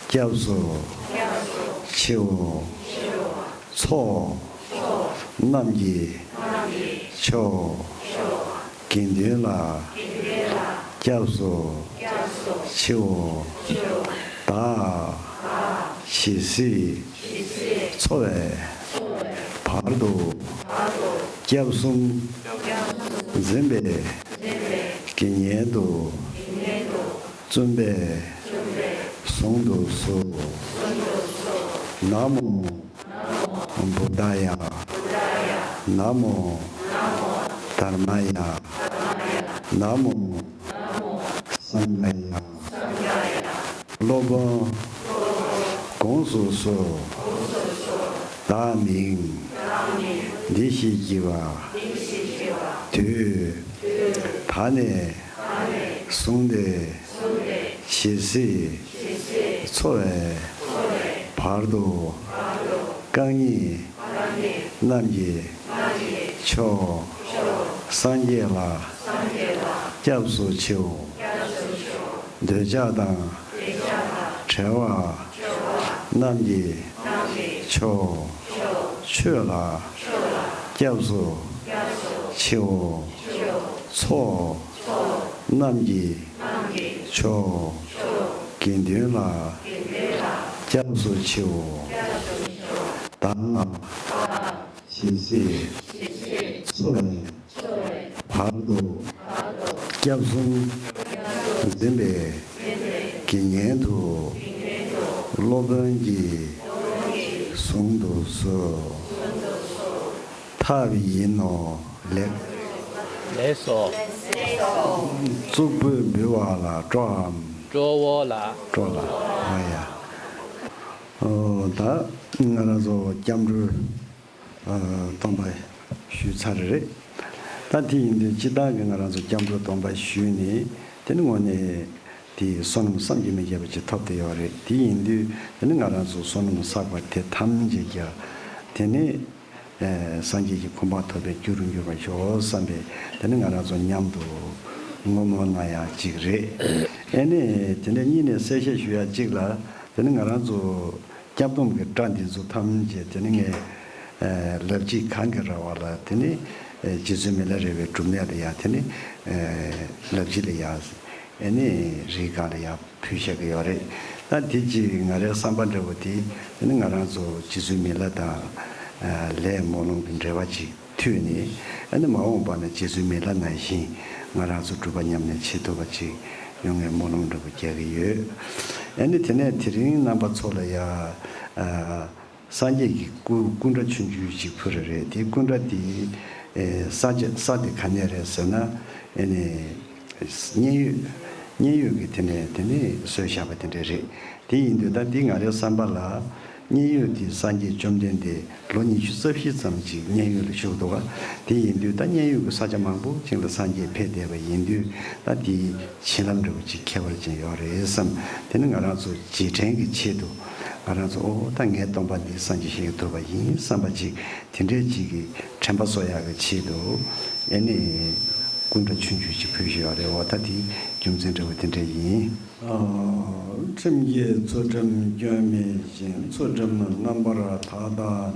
སྐྱབས་སུ་མཆིའོ། ཚོགས་རྣམས་ཀྱི་མཆོག་དགེ་འདུན་ལ་སྐྱབས་སུ་མཆིའོ། བདག་ཇི་སྲིད་འཚོ་བའི་བར་དུ་སྐྱབས་གསུམ་འཛིན་པའི་དགེ་བསྙེན་དུ་བཙུན་པས་གཟུང་དུ་གསོལ། ན་མོ་བུདྡྷཱ་ཡ། ན་མོ་དྷརྨཱ་ཡ། ན་མོ་སངྒྷཱ་ཡ། སློབ་དཔོན་དགོངས་སུ་གསོལ། བདག་མིང་འདི་ཞེས་བགྱི་བ། དུས་ད་ནས་བཟུང་སྟེ་ཇི་སྲིད་འཚོ་བའི་བར་དུ་རྐང་གཉིས་རྣམས་ཀྱི་མཆོག་སངས་རྒྱས་ལ་སྐྱབས་སུ་མཆིའོ། འདོད་ཆགས་དང་བྲལ་བ་རྣམས་ཀྱི་མཆོག་ཆོས་ལ་སྐྱབས་སུ་མཆིའོ། ཚོགས་རྣམས་ཀྱི་མཆོག་དགེ་འདུན་ལ་ སྐྱབས་སུ་མཆིའོ། བདག་ལ་ཇི་སྲིད་འཚོ་བའི་བར་དུ། སྐྱབས་གསུམ་འཛིན་པའི་དགེ་བསྙེན་དུ། སློབ་དཔོན་གྱིས་གཟུང་དུ་གསོལ། ཐབས་ཡིན་ནོ། ལེགས། ལེགས་སོ། གཙུག་ཕུད་འབུལ་བ་ལ་སྤྲོའམ། སྤྲོའོ་ལགས། སྤྲོ་ལགས། ཨ་ཡ། ཨོ་ད་ང་རང་ཚོ་སྐྱབས་འགྲོའི་ཨ་སྡོམ་པ་ཞུས་ཚར་རེད། ད་དེ་ཡིན་དུས་སྤྱིར་བཏང་གི་ང་རང་ཚོ་སྐྱབས་འགྲོའི་སྡོམ་པ་ཞུས་ནས་དེ་ནི་དངོས་གནས་དེ་བསོད་ནམས་བསམ་གྱིས་མི་ཁྱབ་པ་ཅིག་ཐོབ་བསྡད་ཡོད་རེད། དེ་ཡིན་དུས་དེ་ནི་ང་རང་ཚོ་བསོད་ནམས་བསགས་པ་དེ་ཐམས་ཅད་ཀྱང་དེ་ནི། ཨེ་སངས་རྒྱས་ཀྱི་གོ་འཕང་ཐོབ་པའི་རྒྱུ་རུ་འགྱུར་བར་ཤོག་བསམ་པའི་དེ་ནི་ང་རང་ཚོ་མཉམ་དུ་བསྔོ་སྨོན་གནང་ཡག་གཅིག་རེད། ཨེ་ནི་དེ་ནས་གཉིས་ནས་གསལ་བཤད་ཞུ་ཡག་གཅིག་ལ་དེ་ནི་ང་རང་ཚོ་སྐྱབས་སྡོམ་གྱི་སྒྲ་འདི་ཚོ་ཐམས་ཅད་དེ་ནི་ངས་ཨེ་ལབ་གཅིག་གངས་ཀྱི་ར་བ་ལ་དེ་ནི་ཨེ་རྗེ་བཙུན་མི་ལ་རས་པའི་སྒྲུབ་གནས་ལ་ཡ་དེ་ནི་ཨེ་ལབ་གཅིག་ལ་ཡ། ཨེ་ནི་རིའི་སྒང་ལ་ཡར་ཕུལ་བཞག་གི་ཡོད་རེད། ད་དེ་ཅིག་ང་རའི་བསམ་པ་འདྲ་བོ་དེ་ཨེ་ནི་ང་རང་ཚོ་རྗེ་བཙུན་མི་ལ་དང་ལས་སྨོན་ལམ་གྱི་འབྲེལ་བ་ཅིག་མཐུད་ནས་ཨེ་ནི་མ་འོངས་པ་ན་རྗེ་བཙུན་མི་ལ་ནང་བཞིན་ང་རང་ཚོ་སྒྲུབ་པ་མཉམ་གནས་བྱེད་ཐུབ་པ་ཅིག་ཡོང་ངེས་སྨོན་ལམ་འདྲ་བོ་རྒྱག་གི་ཡོད། ཨེ་ནི་དེ་ནས་དེ་རིང་རྣམ་པ་ཚོ་ལ་ཡ། སངས་རྒྱས་ཀྱི་སྐུ་སྐུ་འདྲ་ཆུང་ཆུང་ཅིག་ཕུལ་རེ་རེད། དེ་སྐུ་འདྲ་དེ་ས་ཆ་ས་དེ་ག་ནས་རེད་ཟེར་ན་ཨེ་ནི་མཉན་ཡོད་མཉན་ཡོད་ཀྱི་དེ་ནས་དེ་ནས་བཟོས་བཞག་པ་དེ་འདྲ་རེད། དེ་ཡིན་དུས་ད་འདི་ང་རའི་བསམ་པ་ལ་མཉན་ཡོད་དེ་སངས་རྒྱས་བཅོམ་ལྡན་འདས་ལོ་ཉི་ཤུ་རྩ་བཞི་ཙམ་ཅིག་མཉན་ཡོད་ལ་བཞུགས་འདུག་ག་དེ་ཡིན་དུས་ད་མཉན་ཡོད་ཀྱི་ས་ཆ་མང་པོ་ཅིག་ལ་སངས་རྒྱས་ཕེབས་བསྡད་པ་ཡིན་དུས་ད་དེ་བྱིན་རླབས་འདྲ་བོ་ཅིག་ཁྱད་པར་ཅན་ཡོད་རེད་བསམ། དེ་ནི་ང་རང་ཚོ་རྗེས་དྲན་གྱི་ཆེད་དུ་ང་རང་ཚོ་ཨོ་ད་ངའི་སྡོམ་པ་འདི་སངས་རྒྱས་ཤིག་ཐོབ་པ་ཡིན་བསམ་པ་ཅིག་དེ་འདྲའི་ཅིག་གི་དྲན་པ་གསོ་ཡག་གི་ཆེད་དུ་ཨེ་ནི་སྐུ་འདྲ་ཆུང་ཆུང་ཅིག་ཕུལ་བཞིན་ཡོད་རེད། ཨོ་ད་དེ་རྒྱུ་མཚན་འདྲ་བོ་དེ་འདྲ་ཡིན། ཁྲིམས་ཀྱི་ཚུལ་ཁྲིམས་སྐྱོན་མེད་ཅིང་། ཚུལ་ཁྲིམས་རྣམ་པར་དག་དང་།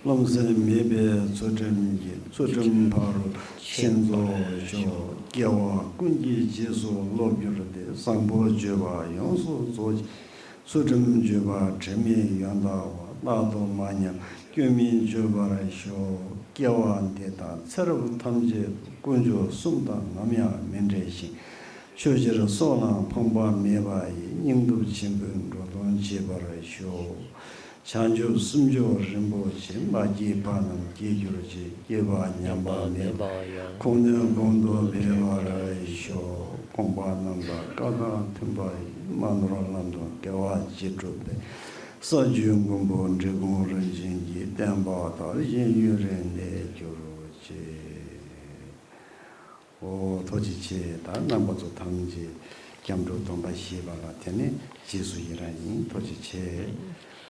རློམ་སེམས་མེད་པའི་ཚུལ་ཁྲིམས་ཀྱིས། ཚུལ་ཁྲིམས་ཕ་རོལ་ཕྱིན་རྫོགས་ཤོག་སྐྱེ་བ་ཀུན་གྱི་རྗེས་སུ་སློབ་གྱུར་ཏེ། བཟང་པོ་སྤྱོད་པ་ཡོངས་སུ་རྫོགས་ཤིང་། ཚུལ་ཁྲིམས་སྤྱོད་པ་དྲི་མེད་ཡོན་བདག་པོ། རྟག་ཏུ་མ་ཉམས་སྐྱོན་མེད་སྤྱོད་པར་ཤོག་སྐྱེ་བ་འདི་དང་ཚེ་རབས་ཐམས་ཅད་དུ། དཀོན་མཆོག་གསུམ་དང་ནམ་ཡང་མི་འབྲལ་ཞིང་། ཆོས་ཕྱིར་སྲོག་ལ་ཕངས་པ་མེད་པ་ཡིས། སྙིང་སྟོབས་ཆེན་པོས་འགྲོ་དོན་བྱེད་པར་ཤོག་བྱང་ཆུབ་སེམས་མཆོག་རིན་པོ་ཆེ། མ་སྐྱེས་པ་རྣམས་སྐྱེ་གྱུར་ཅིག་སྐྱེས་པ་ཉམས་པ་མེད་པ་ཡང་། གོང་ནས་གོང་དུ་འཕེལ་བར་ཤོག་གོང་མ་རྣམས་དང་བཀའ་དང་མཐུན་པ་ཡིས། མ་ནོར་ལམ་དུ་དགེ་བ་ཅི་བསྒྲུབས་པའི། ས་བཅུའི་མགོན་པོ་འབྲི་གུང་རིན་ཆེན་གྱིས། བསྟན་པ་དར་ཞིང་ཡུན་རིང་གནས་གྱུར་ཅིག་འོ་ཐུགས་རྗེ་ཆེ། ད་རྣམ་པ་ཚོ་ཐམས་ཅད་སྐྱབས་འགྲོ་སྡོམ་པ་བཞེས་པ་ལ་དེ་ནས་རྗེས་སུ་ཡི་རང་ཡིན། ཐུགས་རྗེ་ཆེ།